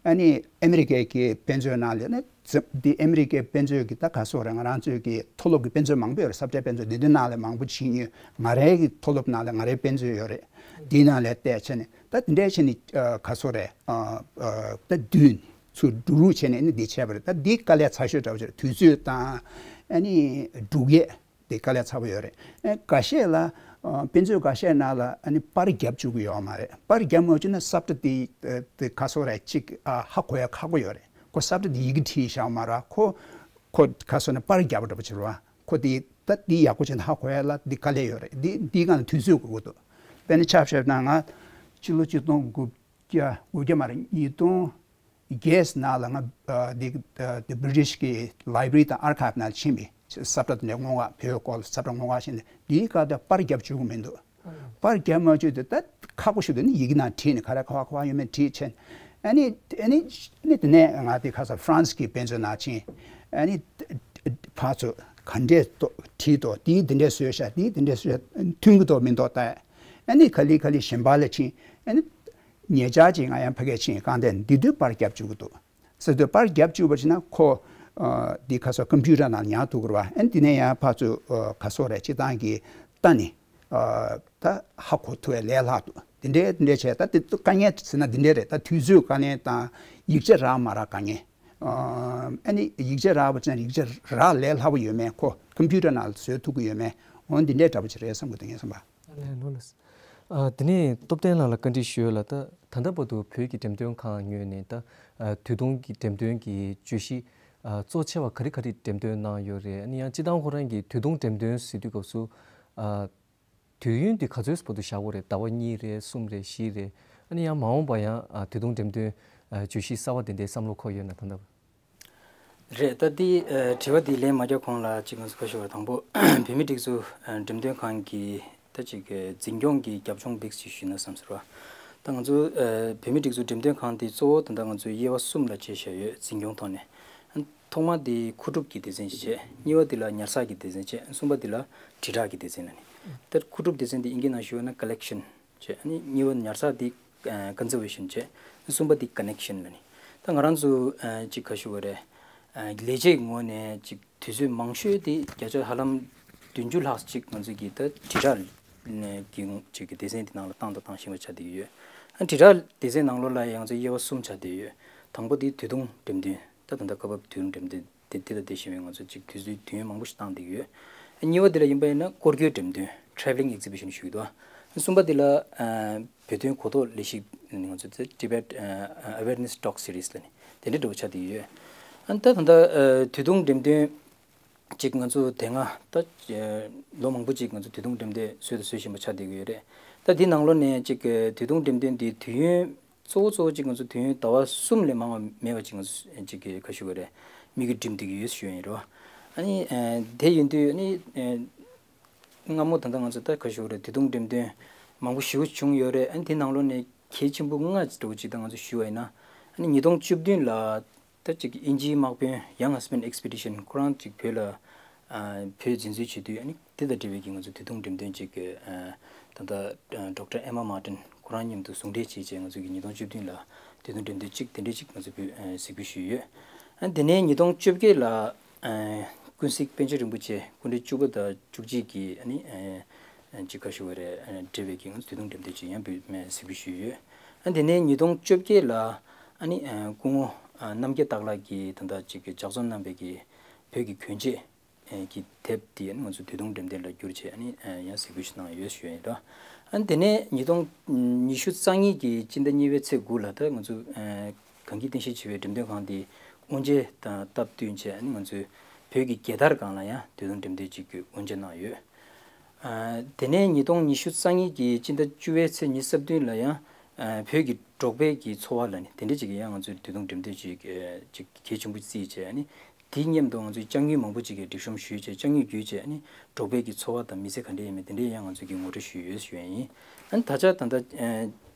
ཨ་ནི་ཨ་མི་རི་ཀའི་གི་དཔེ་མཛོད་ནང་ལ་ནི་འཛམ་འདི་ཨ་མི་རི་ཀའི་དཔེ་མཛོད་ཀྱི་ད་ག་སོགས་རེད། ང་རང་ཚོའི་གི་མཐོ་སློབ་ཀྱི་དཔེ་མཛོད་མང་པོ་ཡོད་རེད། ས་བཀྲའི་དཔེ་མཛོད་འདི་འདི་ནང་ལ་མང་པོ་ཕྱིན་ཡོད། ང་རའི་གི་མཐོ་སློབ་ནང་ལ་ང་རའི་དཔེ་མཛོད་ཡོད་རེད། འདིའི་ནང་ལ་བལྟས་བྱས་ནས་ད་འདི་འདྲས་བྱས་ནས་ཨ་ག་སོགས་རེད། ཨ་ཨ་ད་བསྡུས་ནས་ཚུར་སྒྲུག་རུག་བྱས་ནས་ནི་འདི་བྱས་པ་རེད། ད་འདི་དཀའ་ལས་ཚ་ཤོས་འདྲ་བོ་ཅིག་རེད། དུས་ཚོད་དང་ཨ་ནི་སྒྲུག་ཡས། དེ་དཀའ་ལས་ཚ་པོ་ཡོད་རེད། ཨེ་འགའ་ཤས་ལ་ ཨ་དཔེ་མཛོད་འགའ་ཤས་ནང་ལ་ཨ་ནི་པར་རྒྱབ་བཅུག་གི་ཡོད་མ་རེད། པར་རྒྱབ་མ་བཅུག་ན་ས་བཀྲ་དེ་དེ་ག་སོ་རེད་ཅིག་ཨ་ཧ་གོ་ཡ་ཁག་པོ་ཡོད་རེད། ཁོ་ས་བཀྲ་དེ་ཡི་གེ་བྲིས་བཞག་མ་རེད། ཁོ་ཁོ་ག་སོ་ནས་པར་རྒྱབ་འདྲ་པོ་བྱེད་རོགས། ཁོ་དེ་ད་དེ་ཡག་པོ་བྱས་ན་ཧ་གོ་ཡ་ལ་དེ་དཀའ་ལས་ཡོད་རེད། དེ་དེའི་སྒང་ལ་དུས་ཚོད་དགོས་ཀྱི་འདུག་དཔེར་ན་ཆ་བཞག་ན་ང་ཕྱི་ལོ་ཆིག་སྟོང་དགུ་བརྒྱ་དགུ་བརྒྱ་མ་རེད། ཉིས་སྟོང་བརྒྱད་ནང་ལ་ང་ཨ་དེ་ཨ་དེ་British་གི་Library་དང་Archive་ནང་ཕྱིན་པའི་ས་བཀྲ་དེ་འདྲ་སྔོན་མ་བོད་སྐོར་ལ་ས་བཀྲ་སྔོན་མ་ཕྱིན་ནས་དེའི་སྐབས་དེ་པར་རྒྱབ་བཅུག་གི་མི་འདུག་པར་རྒྱབ་མ་བཅུག་དེ་ད་ཁག་པོ་ཞིག་འདུག་ནི་ཡི་གེ་ནང་བྲིས་ནས་ག་རེ་ག་བ་ག་བ་ཡོད་མེད་བྲིས་ཕྱིན། ཨ་ནི་ཨ་ནི་ནི་དེ་ནས་ང་དེ་ཁ་སང་France་གི་དཔེ་མཛོད་ནང་ཕྱིན། ཨ་ནི་ཕར་ཚུར་ག་འདྲས་བྲིས་ཏོ་དེའི་དེ་འདྲས་བཟོས་ཤག་དེའི་དེ་འདྲས་བཟོས་ཤག་མཐུན་གི་འདུག་མི་འདུག་ལྟ། ཨ་ནི་ག་ལེ་ག་ལེ་གཞན་པ་ལ་ཕྱིན། ཨ་ནི་ཉེ་ཆར་ཅིག་ང་ཡང་ཕ་གིར་ཕྱིན། གང་ལྟར་འདི་དུས་པར་རྒྱབ་བཅུག་གི་འདུག་ཟེར་དུས་པར་རྒྱབ་བཅུག་པ་ཞིག་ན་ཁོ་ཨ་འདི་ཁ་སང་computer་ནང་ཉར་ཐུབ་ཀྱི་རེད་པ། ཨ་ནི་འདི་ནས་ཡང་ཕར་ཚུར་ཨ་ག་སོ་རེད་སྤྱིར་བཏང་གི་ལྟ་ནས་ཨ་ད་ཧ་གོ་ཐུབ་པའི་ལས་སླ་འདུག་དེ་འདྲའི་དེ་འདྲའི་བྱས་ད་དེ་དཀའ་ངལ་ཟེར་ན་དེ་འདྲའི་རེད། ད་དུས་ཚོད་དཀའ་ངལ་དང་ཡིག་ཆ་རག་མ་རག་དཀའ་ངལ། ཨ་ནི་ཡིག་ཆ་རག་པ་ཅིག་ན་ཡིག་ཆ་རག་ལས་སླ་པོ་ཡོད་མེད། ཁོ་computer་ནང་ལ་བཟོ་ཐུབ་ཀྱི་ཡོད་མེད། འོ་འདི་འདྲའི་འདྲ་པོ་ཅིག་རེད་བསམ་གྱི་འདུག་ངས་བསམ་པ། ཨ་ལས་ལོ་ལགས། ཨ་དེ་ནས་སྟོབས་ལྡན་ལགས་ལ་བཀའ་འདྲི་ཞུ་ཡ་ལ། ད་ད་ལྟ་བར་དུ་བོད་ཀྱི་འགྲེམས་སྟོན་ཁང་ངོས་ནས་ད་ཨ་དུས་ཐུང་གི་འགྲེམས་སྟོན་གྱི་བརྗོད་གཞི་ཨ་གཙོ་ཆེ་བ་ག་རེ་ག་རེ་འགྲེམས་སྟོན་གནང་ཡོད་རེད། ཨ་ནི་ཡང་སྤྱིར་བཏང་ཁོ་རང་གི་དུས་ཐུང་འགྲེམས་སྟོན་ཟེར་དུས་སྐབས་སུ་ཨ་དུས་ཡུན་དེ་ག་ཚོད་བར་དུ་བཞག་དགོས་རེད། ཟླ་བ་གཉིས་རེད། གསུམ་རེད། བཞི་རེད། ཨ་ནི་ཡང་མ་འོངས་པ་ཡང་ཨ་དུས་ཐུང་འགྲེམས་སྟོན་ཨ་བརྗོད་གཞི་གསར་བ་དེ་འདྲའི་བསམ་བློ་འཁོར་ཡོད་ན་ད་ལྟ། རེད། ད་འདི་ཨ་དྲི་བ་འདི་ལན་མ་རྒྱག་གོང་ལ་ཅིག་ང་ཚོ་ཁ་ཤོར་བ་དང་པོ་བོད་མིའི་སྒྲིག་འཛུགས་ཨ་འགྲེམས་སྟོན་ཁང་གི་ད་ཅིག་ཨ་འཛིན་སྐྱོང་གི་རྒྱབ་ལྗོངས་འདི་ཅིག་ཞུས་ན་བསམ་ཟེར་བ། ད་ང་ཚོ་ཨ་བོད་མིའི་སྒྲིག་འཛུགས་འགྲེམས་སྟོན་ཁང་འདི་གཙོ་བོ་ད་ལྟ་ང་ཚོས་དབྱེ་བ་གསུམ་ལ་ཕྱེ་བཞག་ཡོད། འཛིན་སྐྱོང་ཐོག་ནས། ཨ་ཐོག་མ་འདི་མཁོ་སྒྲུབ་ཀྱི་སྡེ་ཚན་ཞིག་བྱས། གཉིས་པ་འདི་ལ་ཉར་ཚགས་ཀྱི་སྡེ་ཚན་བྱས། གསུམ་པ་འདི་ལ་དྲིལ་བསྒྲགས་ཀྱི་སྡེ་ཚན་ལ་ནི། ད་མཁོ་སྒྲུབ་སྡེ་ཚན་འདི་དབྱིན་སྐད་ནང་ཞུས་པ་ན་collection བྱས། ཨ་ནི་གཉིས་པ་ཉར་ཚགས་འདི་ཨ་conservation བྱས། གསུམ་པ་འདི་connection ལ་ནི། ད་ང་རང་ཚོ་ཨ་ཅིག་ག་ཞུ་བ་རེད། ཨ་ལས་བྱེད་ཀྱི་ངོས་ནས་ཅིག་དུས་ཚོད་མང་ཤོས་དེ་བརྒྱ་ཆ་ཧ་ལམ་བདུན་ཅུ་ལྷག་ཅིག་ང་ཚོ་གི་ད་དྲིལ་བསྒྲགས་ནས་ཀྱི་ཅིག་གི་སྡེ་ཚན་དེ་ནང་ལ་བཏང་དང་བཏང་བཞིན་པ་ཆགས་བསྡད་ཀྱི་ཡོད། ཨ་དྲིལ་བསྒྲགས་སྡེ་ཚན་ནང་ལོགས་ལ་ཡང་ང་ཚོ་དབྱེ་བ་གསུམ་ཆགས་བསྡད་ཡོད། དང་པོ་དེ་དུས་ཐུང་འགྲེམས་སྟོན། ད་ད་ལྟ་སྐབས་བབ་དུས་ཐུང་འགྲེམས་སྟོན་དེ་དེ་དང་དེ་བཞིན་པའི་ང་ཚོ་ཅིག་དུས་ཚོད་དུས་ཡུན་མང་པོ་ཞིག་བཏང་བསྡད་ཀྱི་ཡོད། ཨ་གཉིས་པ་དེ་ལ་ཡིན་པ་ཡིན་ན་སྐོར་སྐྱོད་འགྲེམས་སྟོན། travelling exhibition ཞུ་གི་འདུག་ཨ་གསུམ་པ་དེ་ལ་ཨ་བོད་དོན་གོ་རྟོགས་ལས་གཞི་ང་ཚོ་དེ་Tibet ཨ་Awareness Talk Series ལ་ནི་དེ་འདྲ་འདྲ་པོ་ཆགས་བསྡད་ཀྱི་ཡོད། ཨ་ད་ད་ལྟ་ཨ་དུས་ཐུང་འགྲེམས་སྟོན་ཅིག་ང་ཚོ་དེ་སྔ་ད་ལོ་མང་པོ་ཅིག་ང་ཚོ་དུས་ཐུང་འགྲེམས་སྟོན་བཟོས་དང་བཟོ་བཞིན་པ་ཆགས་བསྡད་ཀྱི་ཡོད་རེད། ད་འདི་ནང་ལོགས་ནས་ཅིག་དུས་ཐུང་འགྲེམས་སྟོན་འདི་དུས་ཡུན་གཙོ་བོ་གཙོ་བོ་ཅིག་ང་ཚོ་དུས་ཡུན་ཟླ་བ་གསུམ་ལས་མང་བ་མེད་པ་ཅིག་ང་ཚོ་ཅིག་ག་ཞུ་དགོས་རེད། དམིགས་ཡུལ་འགྲིམ་བསྡད་ཀྱི་ཡོད་ཞུ་ཡ་ཡིན་རོ། ཨ་ནི་དེ་ཡིན་དུས་ཨ་ནི་སྔ་མོ་ད་ལྟ་ང་ཚོ་ད་ག་ཞུ་དགོས་རེད། དུས་ཐུང་འགྲེམས་སྟོན་མང་པོ་ཞེ་པོ་བྱུང་ཡོད་རེད། ཨ་ནི་དེ་ནང་ལོགས་ནས་གལ་ཆེན་པོ་ལྔ་ཅིག་འདྲ་པོ་ཅིག་ད་ང་ཚོ་ཞུ་བ་ཡིན་ན། ཨ་ནི་ཉིས་སྟོང་བཅུ་བདུན་ལ། ད་ཅིག་དབྱིན་ཇིའི་དམག་དཔོན་Young Huntsman Expedition ཁོ་རང་ཅིག་བོད་ལ་ཨ་བོད་འཛིན་བཟུང་བྱེད་དུས། ཨ་ནི་དེ་དང་འབྲེལ་བའི་གི་ང་ཚོ་དུས་ཐུང་འགྲེམས་སྟོན་ཅིག་ཨ་ད་ལྟ་Doctor Emma Martin ཁོ་རང་མཉམ་དུ་ཟུང་འབྲེལ་བྱས་བྱས་ང་ཚོ་གི་ཉིས་སྟོང་བཅུ་བདུན་ལ་དུས་ཐུང་འགྲེམས་སྟོན་ཅིག་དེ་འདྲས་ཅིག་ང་ཚོ་བོད་ཨ་གཟིགས་འབུལ་ཞུས་ཡོད། ཨ་དེ་ནས་ཉིས་སྟོང་བཅོ་བརྒྱད་ལ་ཨ་ཀུན་གཟིགས་པཎ་ཆེན་རིན་པོ་ཆེ་སྐུ་ཕྲེང་བཅུ་པ་དང་བཅུ་གཅིག་གི་ཨ་ནི་ཨ་ཅིག་ག་ཞུ་བ་རེད། ཨ་འབྲེལ་བའི་གི་ང་ཚོ་དུས་ཐུང་འགྲེམས་སྟོན་ཅིག་ཡང་བོད་ཨ་གཟིགས་འབུལ་ཞུས་ཡོད། ཨ་དེ་ནས་ཉིས་སྟོང་བཅོ་བརྒྱད་ལ་ཨ་ནི་ཨ་སྐུ་ངོ་ཨ་རྣམ་རྒྱལ་སྟག་ལྷ་གིས་ད་ལྟ་ཅིག་ལྗགས་རྩོམ་གནང་བའི་གི་བོད་ཀྱི་གྱོན་ཆས་ཨ་གི་དེབ་དེ་ཨ་ནི་ང་ཚོ་དུས་ཐུང་འགྲེམས་སྟོན་ལ་བསྒྱུར་བྱས་ཨ་ནི་ཨ་ཡང་གཟིགས་འབུལ་ཞིག་གནང་ཡོད་ཞུ་ཡ་ཡིན་རོ། ཨ་དེ་ནས་ཉིས་སྟོང་ཉི་ཤུ་རྩ་གཉིས་ཀྱི་སྤྱི་ཟླ་གཉིས་པའི་ཚེས་དགུ་ལ་ད་ང་ཚོ་ཨ་གངས་སྐྱིད་རྟེན་གཞི་བྱེད་པའི་འགྲེམས་སྟོན་ཁང་དེ་དབུ་འབྱེད་དང་སྟབས་བསྟུན་བྱས་ཨ་ནི་ང་ཚོའི་བོད་ཀྱི་རྒྱལ་དར་སྒང་ལ་ཡང་དུས་ཐུང་འགྲེམས་སྟོན་ཅིག་གི་དབུ་འབྱེད་གནང་ཡོད། ཨ་དེ་ནས་ཉིས་སྟོང་ཉི་ཤུ་རྩ་གཉིས་ཀྱི་སྤྱི་ཟླ་བཅུ་པའི་ཚེས་ཉི་ཤུ་རྩ་བདུན་ལ་ཡང་ཨ་བོད་ཀྱི་འབྲོག་པའི་གི་འཚོ་བ་ལ་ནི་དེ་འདྲ་ཅིག་གི་ཡང་ང་ཚོས་དུས་ཐུང་འགྲེམས་སྟོན་ཅིག་ཨ་ཅིག་གལ་ཆེན་པོ་བརྩིས་བྱས་ཨ་ནི་དེའི་མཉམ་དུ་ང་ཚོས་ལྕགས་ཉུལ་མང་པོ་ཅིག་གི་སྒྲིག་གཤོམ་ཞུས་བྱས། ལྕགས་ཉུལ་བརྒྱུད་བྱས་ཨ་ནི་འབྲོག་པའི་གི་འཚོ་བ་དང་མི་ཚེ་ག་འདྲ་ཡིན་མིན་དེ་འདྲ་ཡང་ང་ཚོས་ཀྱི་ངོ་སྤྲོད་ཞུས་ཡོད་ཞུ་ཡ་ཡིན། ཨ་ནི་ད་ཆ་ད་ལྟ་ཨ་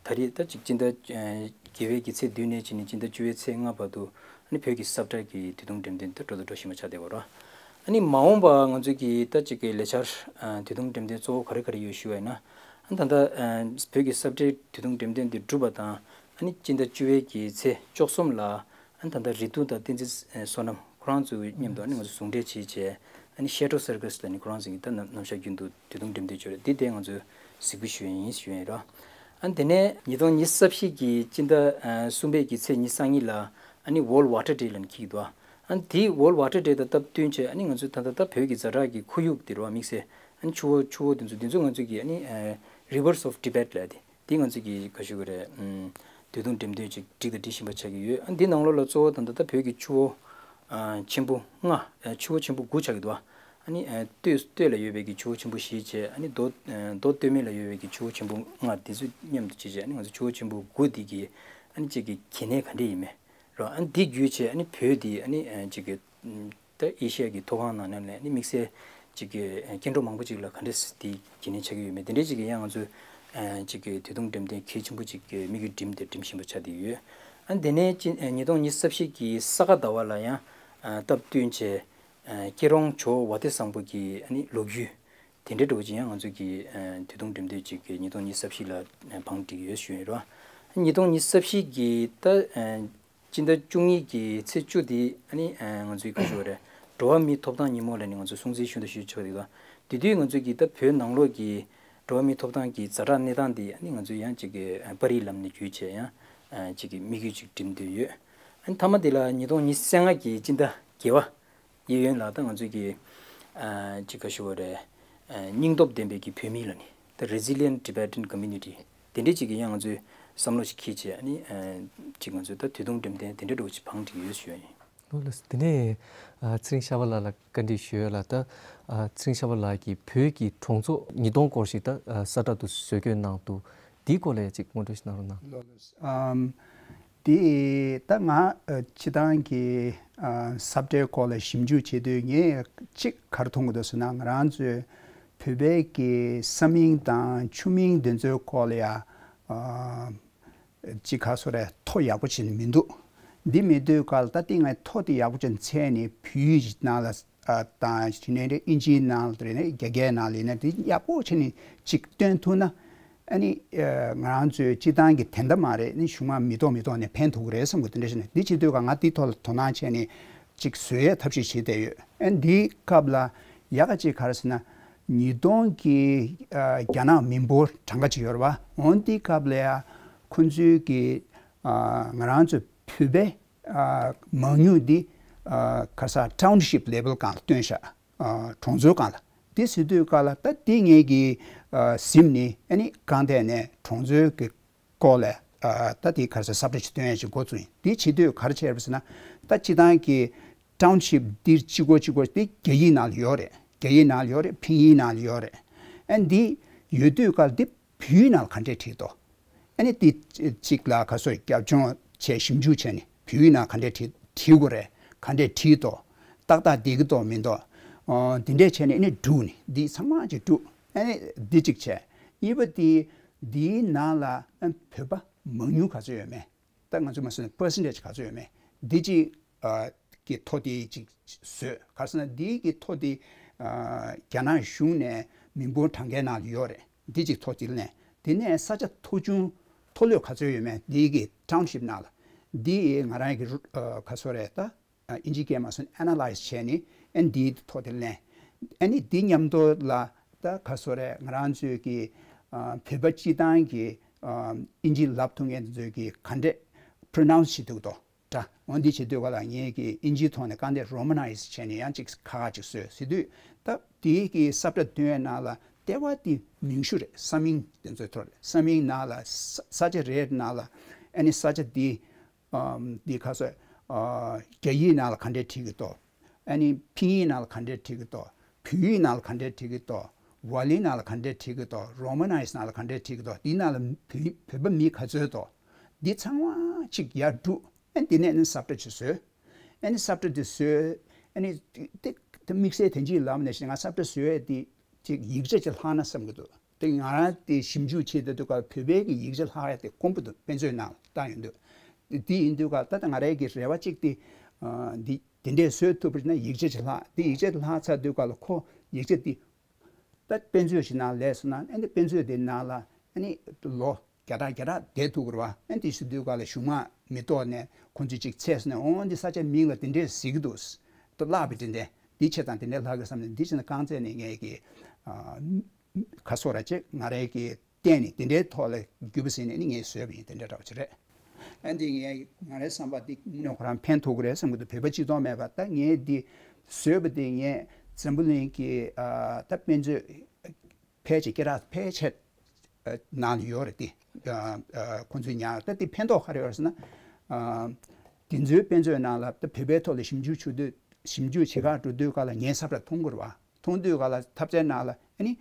ད་རེས་ད་ཅིག་སྤྱི་ཟླ་ཨ་བརྒྱད་པའི་གི་ཚེས་བདུན་ནས་བྱས་ནས་སྤྱི་ཟླ་བཅུ་པའི་ཚེས་ལྔ་བར་དུ་ཨ་ནི་བོད་ཀྱི་ས་བཀྲ་གི་དུས་ཐུང་འགྲེམས་སྟོན་ད་འགྲོ་དང་འགྲོ་བཞིན་པ་ཆགས་བསྡད་པ་རེད། ཨ་ནི་མ་འོངས་པ་ང་ཚོ་གི་ད་ཅིག་གི་ལས་འཆར་ཨ་དུས་ཐུང་འགྲེམས་སྟོན་གཙོ་བོ་ག་རེ་ག་རེ་ཡོད་ཞུ་བ་ཡིན་ན། ཨ་ནི་ད་ལྟ་ཨ་བོད་ཀྱི་ས་བཀྲའི་དུས་ཐུང་འགྲེམས་སྟོན་འདི་གྲུབ་པ་དང་ཨ་ནི་སྤྱི་ཟླ་བཅུ་པའི་གི་ཚེས་བཅུ་གསུམ་ལ་ཨ་ནི་ད་ལྟ་རེ་ཐུང་དང་བསྟན་འཛིན་བསོད་ནམས་ཁོ་རང་ཚོའི་མཉམ་དུ་ཨ་ནི་ང་ཚོ་ཟུང་འབྲེལ་བྱས་བྱས་ཨ་ནི་Shadow Circus ལ་ནི་ཁོ་རང་ཚོ་གི་ད་ནམ་ནམ་ཞག་རྒྱུན་དུ་དུས་ཐུང་འགྲེམས་སྟོན་བྱས་རེད། འདི་དེ་ང་ཚོས་གཟིགས་འབུལ་ཞུ་ཡ་ཡིན་ཞུ་ཡ་ཡིན་རོ། ཨ་ནི་དེ་ནས་ཉིས་སྟོང་ཉི་ཤུ་རྩ་བཞི་གི་སྤྱི་ཟླ་ཨ་གསུམ་པའི་གི་ཚེས་ཉི་ཤུ་རྩ་གཉིས་ལ་ཨ་ནི་World Water Day ལ་ནི་འཁེལ་གྱི་འདུག་ཨ་ནི་དེའི་World Water Day དང་སྟབས་བསྟུན་བྱས་ཨ་ནི་ང་ཚོས་ད་ལྟ་ད་བོད་ཀྱི་ཛ་དྲག་གི་ཁོར་ཡུག་དེ་རེད་པ། དམིགས་བསལ་ ཨ་ནི་ཆུ་བོ་ཆུ་བོ་དེ་ཚོ་དེ་ཚོ་ང་ཚོས་ཀྱི་ཨ་ནི་ཨ་Rivers of Tibet་ལབ་དེ་དེ་ང་ཚོས་ཀྱི་ག་ཞུ་གི་རེད། ཨམ་དུས་ཐུང་འགྲེམས་སྟོན་ཅིག་བསྒྲིགས་དང་སྒྲིག་བཞིན་པ་ཆགས་ཀྱི་ཡོད། ཨ་ནི་འདི་ནང་ལོགས་ལ་གཙོ་བོ་ད་ལྟ་ད་བོད་ཀྱི་ཆུ་བོ་ཨ་ཆེན་པོ་ལྔ་ཨ་ཆུ་བོ་ཆེན་པོ་དགུ་ཆགས་ཀྱི་འདུག་ཨ་ནི་ཨ་སྟོད་སྟོད་ལ་ཡོད་པའི་གི་ཆུ་བོ་ཆེན་པོ་བཞི་བྱས། ཨ་ནི་མདོ་ཨ་མདོ་སྟོད་སྨད་ལ་ཡོད་པའི་གི་ཆུ་བོ་ཆེན་པོ་ལྔ་དེ་ཚོ་མཉམ་དུ་བྱས་བྱས། ཨ་ནི་ང་ཚོ་ཆུ་བོ་ཆེན་པོ་དགུ་དེ་གི་ཨ་ནི་གཅིག་གི་གལ་གནད་ག་འདྲ་ཡིན་མིན་རོ། ཨ་ནི་དེ་བརྒྱུད་བྱས་ཨ་ནི་བོད་དེ་ཨ་ནི་ཨ་གཅིག་གི་ད་ཨེ་ཤི་ཡ་གི་མཐོ་སྒང་ནང་ནས་ནི་དམིགས་བསལ་ཅིག་གི་སྐྱེ་འགྲོ་མང་པོ་ཅིག་ལ་ག་འདྲས་དེ་གལ་གནད་ཆགས་ཀྱི་ཡོད་མེད་དེ་འདྲས་ཅིག་གི་ཡང་ང་ཚོས་ཅིག་གི་དུས་ཐུང་འགྲེམས་སྟོན་གལ་ཆེན་པོ་ཅིག་གི་དམིགས་ཡུལ་བསྒྲིམས་ཏེ་འགྲེམས་བཞིན་པ་ཆགས་བསྡད་ཡོད། ཨ་ནི་དེ་ནས་ཅི་ཉིས་སྟོང་ཉི་ཤུ་རྩ་བཞི་གི་ས་ག་ཟླ་བ་ལ་ཡང་སྟབས་བསྟུན་བྱས་སྐྱིད་རོང་ཇོ་བོ་བ་དེ་བཟང་པོ་གི་ཨ་ནི་ལོ་རྒྱུས་དེ་འདྲའི་འགྲོ་བ་ཅིག་ཡང་ང་ཚོས་ཀྱི་དུས་ཐུང་འགྲེམས་སྟོན་ཅིག་གི་ཉིས་སྟོང་ཉི་ཤུ་རྩ་བཞི་ལ་བང་བསྒྲིགས་ཡོད་ཞུ་ཡོད་རོ། ཉིས་སྟོང་ཉི་ཤུ་རྩ་བཞི་གི་ད། སྤྱི་ཟླ་བཅུ་གཉིས་ཀྱི་ཚེས་བཅུ་དེ་ཨ་ནི་ང་ཚོའི་ག་ཞུ་བ་རེད། འགྲོ་བ་མིའི་ཐོབ་ཐང་ཉིན་མོ་ལ་ནི་ང་ཚོ་སྲུང་བརྩི་ཞུ་དང་ཞུ་ཆོག་དེ་དང་དེ་དུས་ང་ཚོའི་གི་ད་བོད་ནང་ལོགས་ཀྱི་འགྲོ་བ་མིའི་ཐོབ་ཐང་གི་ཛ་དྲག་གནས་སྟངས་དེ་ཨ་ནི་ང་ཚོས་ཡང་ཅིག་གི་པར་རིས་ལམ་ནས་བརྒྱུད་བྱས་ཡང་ཅིག་གི་དམིགས་ཡུལ་ཅིག་འགྲེམས་འདོད་ཡོད། ཨ་ནི་མཐའ་མ་དེ་ལ་ཉིས་སྟོང་ཉི་ཤུ་རྩ་ལྔ་གི་སྤྱི་ཟླ་བརྒྱད་པ། གཡས་གཡོན་ལ་ད་ང་ཚོས་ཀྱི་ཅིག་ག་ཞུ་བ་རེད། སྙིང་སྟོབས་ལྡན་པའི་གི་བོད་མི་ལ་ནི་ད་Resilient Tibetan Community དེ་འདྲས་ཅིག་གི་ཡང་ང་ཚོས་བསམ་བློ་ཞིག་འཁྱེར་བྱས་ཨ་ནི་ཅིག་ང་ཚོས་ད་དུས་ཐུང་འགྲེམས་སྟོན་དེ་འདྲས་འདྲ་བོ་ཅིག་བང་བསྒྲིགས་ཡོད་ཞུ་ཡ་ཡིན། ལགས་ལགས། དེ་ནས་ཚེ་རིང་ཤར་པ་ལགས་ལ་བཀའ་འདྲི་ཞུ་ཡ་ལ། ད་ཚེ་རིང་ཤར་པ་ལགས་ཀྱིས་བོད་ཀྱི་གྲོང་ཚོ་ཉིས་སྟོང་སྐོར་ཞིག་ད་ས་བཀྲ་དུ་བཟོ་བཀོད་གནང་འདུག་འདིའི་སྐོར་ལ་ཅིག་ངོ་སྤྲོད་ཞིག་གནང་རོགས་གནང་། ལགས་ལགས། དེ་ད་ང་ཨ་སྤྱི་བཏང་གི་ཨ་ས་བཀྲའི་སྐོར་ལ་ཞིབ་འཇུག་བྱེད་དུས་ངས་གཅིག་ག་རེ་མཐོང་གི་འདུག་ཟེར་ན། ང་རང་ཚོའི་བོད་པའི་གི་ས་མིང་དང་ཆུ་མིང་དེ་ཚོའི་སྐོར་ལ་ཡ་ཨ་གཅིག་ག་སོ་རེ་ཐོ་ཡག་པོ་བྱས་ནས་མི་འདུག་འདི་མི་འདུག་ག་ལ་ད་ལྟ་ངས་ཐོ་དེ་ཡག་པོ་བྱས་ནས་འཚོལ་ནས་བོད་ཡིག་ནང་ལ་ཨ་དང་དེ་ནས་ཨིན་ཇིའི་ནང་ལ་རེད་ན་རྒྱ་སྐད་ནང་ལ་ཡིན་ན་དེ་ཡག་པོ་བྱས་ནས་ཅིག་སྟོན་ཐུབ་ན། ཨ་ནི་ཨ་ང་རང་ཚོའི་སྤྱི་བཏང་གི་དེ་འདྲ་མ་རེད། ཨ་ནི་གཞུང་མང་མི་ཐོག་མི་ཐོག་ནས་ཕན་ཐོགས་ཀྱི་རེད་བསམ་གི་དེ་འདྲ་ཞིག་ནས། འདི་བྱེད་དུས་ཀ་ང་འདི་ཐོག་ལ་དོ་སྣང་བྱས་ནས་ཅིག་བཟོ་ཡས་ཐབས་ཤེས་བྱེད་བསྡད་ཡོད། ཨ་ནི་འདིའི་སྐབས་ལ་ཡག་ག་ཅིག་ག་རེ་ཟེར་ན། ཉིས་སྟོང་གི་ཨ་རྒྱ་ནག་མི་འབོར་གྲངས་ཀ་ཅིག་ཡོད་རེད་བ། འོ་འདིའི་སྐབས་ལ་ཡ་ཁོང་ཚོའི་གི་ཨ་ང་རང་ཚོ་བོད་པའི་ཨ་མང་ཉུང་འདི་ཨ་ག་ས་township level་སྒང་ལ་བཏོན་ཤག་ཨ་གྲོང་ཚོའི་སྒང་ལ། དེ་ཟེར་དུས་སྐབས་ལ་ད་དེ་ངེད་ཀྱི་ཨ་གཟིམ་ནི་ཨ་ནི་གང་ཐད་ནས་གྲོང་ཚོའི་གི་སྐོར་ལ་ཨ་ད་དེ་ག་རེ་ཟེར་ས་བཀྲ་ཅིག་སྟོན་ཡ་ཅིག་འགོ་བཙུགས་ཡིན། དེ་བྱེད་དུས་ག་རེ་བྱས་པ་ཟེར་ན། ད་སྤྱི་བཏང་གི་township་འདི་གཅིག་པོ་གཅིག་པོ་དེ་རྒྱ་ཡིག་ནང་ལ་ཡོད་རེད། རྒྱ་ཡིག་ནང་ལ་ཡོད་རེད། ཕིང་ཡིག་ནང་ལ་ཡོད་རེད། ཨ་འདི་ཡོད་དུས་སྐབས་འདི་བོད་ཡིག་ནང་ལ་ག་འདྲས་བྲིས་འདུག་ཨ་ནི་དེ་གཅིག་ལ་ག་སོ་རྒྱབ་ལྗོངས་བྱས་ཞིབ་འཇུག་བྱས་ནས་བོད་ཡིག་ནང་ག་འདྲས་བྲིས་བྲིས་དགོས་རེད། ག་འདྲས་བྲིས་འདུག་ཏག་ཏག་བསྡད་ཀྱི་འདུག་མི་འདུག་ཨོ་དེ་འདྲས་བྱས་ནས་ཨ་ནི་བསྒྲུགས་ནས་འདི་ཚང་མ་ཅིག་བསྒྲུགས། ཨ་ནི་འདི་གཅིག་བྱས། གཉིས་པ་དེ་འདིའི་ནང་ལ་ཨ་བོད་པ་མང་ཉུང་ག་ཚོད་ཡོད་མེད། ད་ང་ཚོ་མ་སོན་percentage་ག་ཚོད་ཡོད་མེད་འདི་ཅིག་ཨ་གི་ཐོ་དེ་ཅིག་བཟོས། ག་རེ་ཟེར་ན་འདི་གི་ཐོ་དེ་ཨ་རྒྱ་ནག་གཞུང་ནས་མི་འབོར་གྲངས་ཀའི་ནང་ལ་ཡོད་རེད། འདི་ཅིག་ཐོ་དེ་ལེན། དེ་ནས་ས་ཆ་མཐོ་ཆུང་མཐོ་ལོས་ག་ཚོད་ཡོད་མེད་འདི་གི་township་ནང་ལ་འདི་ང་རང་གི་ཨ་ག་ཚོད་རེད་ད། ཨིན་ཇི་སྐད་མ་སོན་analyze་བྱས་ནས་ཨ་ནི་འདིའི་ཐོ་དེ་ལེན། ཨ་ནི་འདི་མཉམ་དུ་ལ་ད་ག་སོ་རེད། ང་རང་ཚོའི་གི་ཨ་བོད་པ་སྤྱི་བཏང་གི་ཨ་ཨིན་ཇི་ལབ་ཐུབ་མཁན་ཚོས་གི་ག་འདྲས་pronounce་བྱེད་ཐུབ་དོ་འདྲ། འོ་འདི་བྱེད་དུས་ག་ལ་ངས་གི་ཨིན་ཇིའི་ཐོག་ནས་གང་དེ་Romanize་བྱས་ནས་ཡང་ཅིག་ཁ་ཁ་ཅིག་བཟོས་ཟེར་དུས། ད་དེའི་གི་ས་བཀྲ་སྟོན་ཡས་ནང་ལ་ལྟེ་བ་དེ་མིང་གཞི་རེད། ས་མིང་དེ་ཚོའི་ཐོག་རེད། ས་མིང་ནང་ལ་ས་ས་ཆ་རེད་ནང་ལ་ཨ་ནི་ས་ཆ་དེ། ཨམ་འདི་ག་ཚོད། ཨ་རྒྱ་ཡིག་ནང་ལ་ག་འདྲས་བྲིས་ཀྱི་འདུག་ཨ་ནི་ཕིང་ཡིག་ནང་ལ་ག་འདྲས་བྲིས་ཀྱི་འདུག་བོད་ཡིག་ནང་ལ་ག་འདྲས་བྲིས་ཀྱི་འདུག་ཝ་ལི་ནང་ལ་ག་འདྲས་བྲིས་ཀྱི་འདུག Romanize་ནང་ལ་ག་འདྲས་བྲིས་ཀྱི་འདུག་འདི་ནང་ལ་བོད་བོད་པ་མི་ག་ཚོད་འདུག་འདི་ཚང་མ་གཅིག་ཡར་བསྒྲུགས། ཨ་འདི་ནས་ཨ་ནི་ས་བཀྲ་ཅིག་བཟོས། ཨ་ནི་ས་བཀྲ་དེ་བཟོས། ཨ་ནི་དེ་དེ་དམིགས་བསལ་དོན་གཅིག་ལབ་ནས་ང་ས་བཀྲ་བཟོས་ཡས་དེ་ཅིག་ཡིག་ཆ་ཅིག་ལྷག་ན་བསམ་གྱི་འདུག་དེ་ང་རང་དེ་ཞིབ་འཇུག་བྱེད་དུས་སྐབས་བོད་པའི་གི་ཡིག་ཆ་ལྷག་ཡ་དེ་དཀོན་པོ་འདུག་དཔེ་མཛོད་ནང་ལ་བཏང་ཡོང་དུས། དེ་དེ་ཡིན་དུས་སྐབས་ད་ལྟ་ང་རའི་གི་རེ་བ་གཅིག་དེ་ཨ་འདི་དེ་འདྲས་བཟོས་ཐུབ་པ་ཡིན་ན་ཡིག་ཆ་ཅིག་ལྷག་དེ་ཡིག་ཆ་དེ་ལྷག་ཚར་དུས་སྐབས་ལ་ཁོ་ཡིག་ཆ་དེ་ད་དཔེ་མཛོད་ཞིག་ནང་ལས་སོང་ན་ཨ་ནི་དཔེ་མཛོད་དེ་ནང་ལ་ཨ་ནི་ལོ་བརྒྱ་ཕྲག་བརྒྱ་ཕྲག་བསྡད་ཐུབ་ཀྱི་རེད་བ། ཨ་ནི་དེ་བཟོ་དུས་སྐབས་ལ་གཞུང་མང་མི་ཐོག་ནས་ཁོང་ཚོས་ཅིག་བཙལ་སོང་ན་འོ་འདི་ས་ཆ་མིང་ལ་དེ་འདྲས་ཟེར་གྱི་འདུག་ད་བརླག་པའི་དེ་འདྲས་འདི་བྱས་ཙང་དེ་འདྲས་ལྷག་གི་བསམ་ནས་འདི་བྱས་ན་རྐང་རྩེད་ནས་ངས་ཀྱི་ཨ། ཁ་སོ་ར་ཅིག་ང་རའི་གི་བསྟན་ནས་དེ་འདྲའི་ཐོག་ལ་རྒྱུ་བ་ཟིན་ནས་ནི་ངས་བཟོས་པ་ཡིན། དེ་འདྲ་འདྲ་བ་ཅིག་རེད། ཨ་འདི་ངས་ང་རའི་བསམ་པ་འདི་དངོས་གནས་ཁོ་རང་ཕན་ཐོགས་ཀྱི་རེད་བསམ་གྱི་འདུག་བོད་པ་སྤྱི་ཚོགས་མེད་པ་ད་ངས་འདི་བཟོས་པ་དེ་ངས་འཛམ་བུ་གླིང་གི་ཨ་ད་དཔེ་མཛོད་ ཕལ་ཆེར་སྐད་གྲགས་ཕལ་ཆེར་ནང་ལ་ཡོད་རེད་དེ། ཁོང་ཚོས་ཉར་ད་དེ་ཕན་ཐོགས་ག་རེ་ཡོད་རེད་ཟེར་ན། དེ་ཚོའི་དཔེ་མཛོད་ནང་ལ་ད་བོད་པའི་ཐོག་ལ་ཞིབ་འཇུག་བྱེད་དུས་ཞིབ་འཇུག་བྱེད་གར་འགྲོ་དུས་ག་ལ་ངའི་ས་བཀྲ་མཐོང་གི་རེད་བ། མཐོང་དུས་ག་ལ་ཐབ་ཚང་ནང་ལ་ཨ་ནི་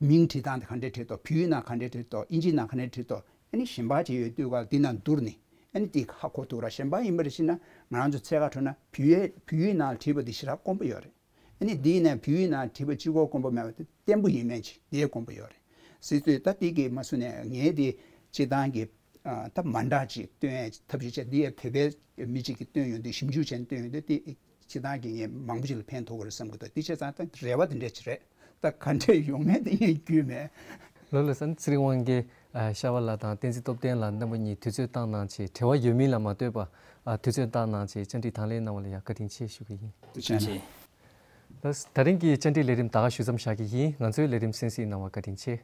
མིང་བྲིས་སྟངས་དེ་ག་འདྲས་བྲིས་འདུག་བོད་ཡིག་ནང་ག་འདྲས་བྲིས་འདུག་དབྱིན་ཇིའི་ནང་ག་འདྲས་བྲིས་འདུག་ཨ་ནི་གཞན་པ་ཅིག་ཡོད་དུས་ག་ལ་དེ་ནང་བསྡུར་ནས་ཨ་ནི་དེ་ཧ་གོ་ཐུབ་ར། གཞན་པ་ཡིན་པར་བྱས་ན་ང་རང་ཚོ་འཚོལ་ག་འགྲོ་ན་བོད་ཡིག་བོད་ཡིག་ནང་བྲིས་པ་དེ་ཞེ་དྲག་དཀོན་པོ་ཡོད་རེད། ཨ་ནི་འདི་ཡིན་ན་བོད་ཡིག་ནང་བྲིས་པ་གཅིག་པོ་དཀོན་པོ་མེད་པ་དེ་བརྟན་པོ་ཡིན་མིན་ཅིག་དེ་དཀོན་པོ་ཡོད་རེད། སྲིད་དུས་ད་དེ་གི་མ་སུ་ནས་ངས་དེ་སྤྱི་བཏང་གི་ད་མ་འདྲ་ཅིག་སྟོན་ཐབས་ཤེས་བྱས། འདི་ཡ་བོད་པའི་མི་གཅིག་གིས་སྟོན་ཡོང་དུས་ཞིབ་འཇུག་བྱས་ནས་སྟོན་ཡོང་དུས་དེ་སྤྱི་བཏང་གི་ངས་མང་པོ་ཅིག་ལ་ཕན་ཐོགས་ཀྱི་རེད་བསམ་གྱི་འདུག་དེ་བྱས་ཙང་ད་རེ་བ་དེ་འདྲ་ཅིག་རེད། ད་ག་འདྲས་ཡོང་མིན་དེ་ངས་རྒྱུས་མེད། ལགས་ལགས་སོ། ཚེ་རིང་དབང་རྒྱལ། ཨ། ཤར་བ་ལགས་དང་བསྟན་འཛིན་སྟོབས་ལྡན་ལགས་རྣམ་པ་གཉིས་དུས་ཚོད་བཏང་གནང་བྱས། བྲེལ་བ་ཡོད་མིན་ལ་མ་ལྟོས་པར། ཨ། དུས་ཚོད་བཏང་གནང་བྱས་བཅར་འདྲི་དང་ལེན་གནང་བ་ལ་ཡང་བཀའ་དྲིན་ཆེ་ཞུ་གི་ཡིན། ཐུགས་རྗེ་ཆེ། ལགས། ད་རིང་གི་བཅར་འདྲི་ལས་རིམ་ད་ག་ཞུ་མཚམས་བཞག་གི་ཡིན། ང་ཚོའི་ལས་རིམ་གསན་གཟིགས་གནང་བར་བཀའ་དྲིན་ཆེ།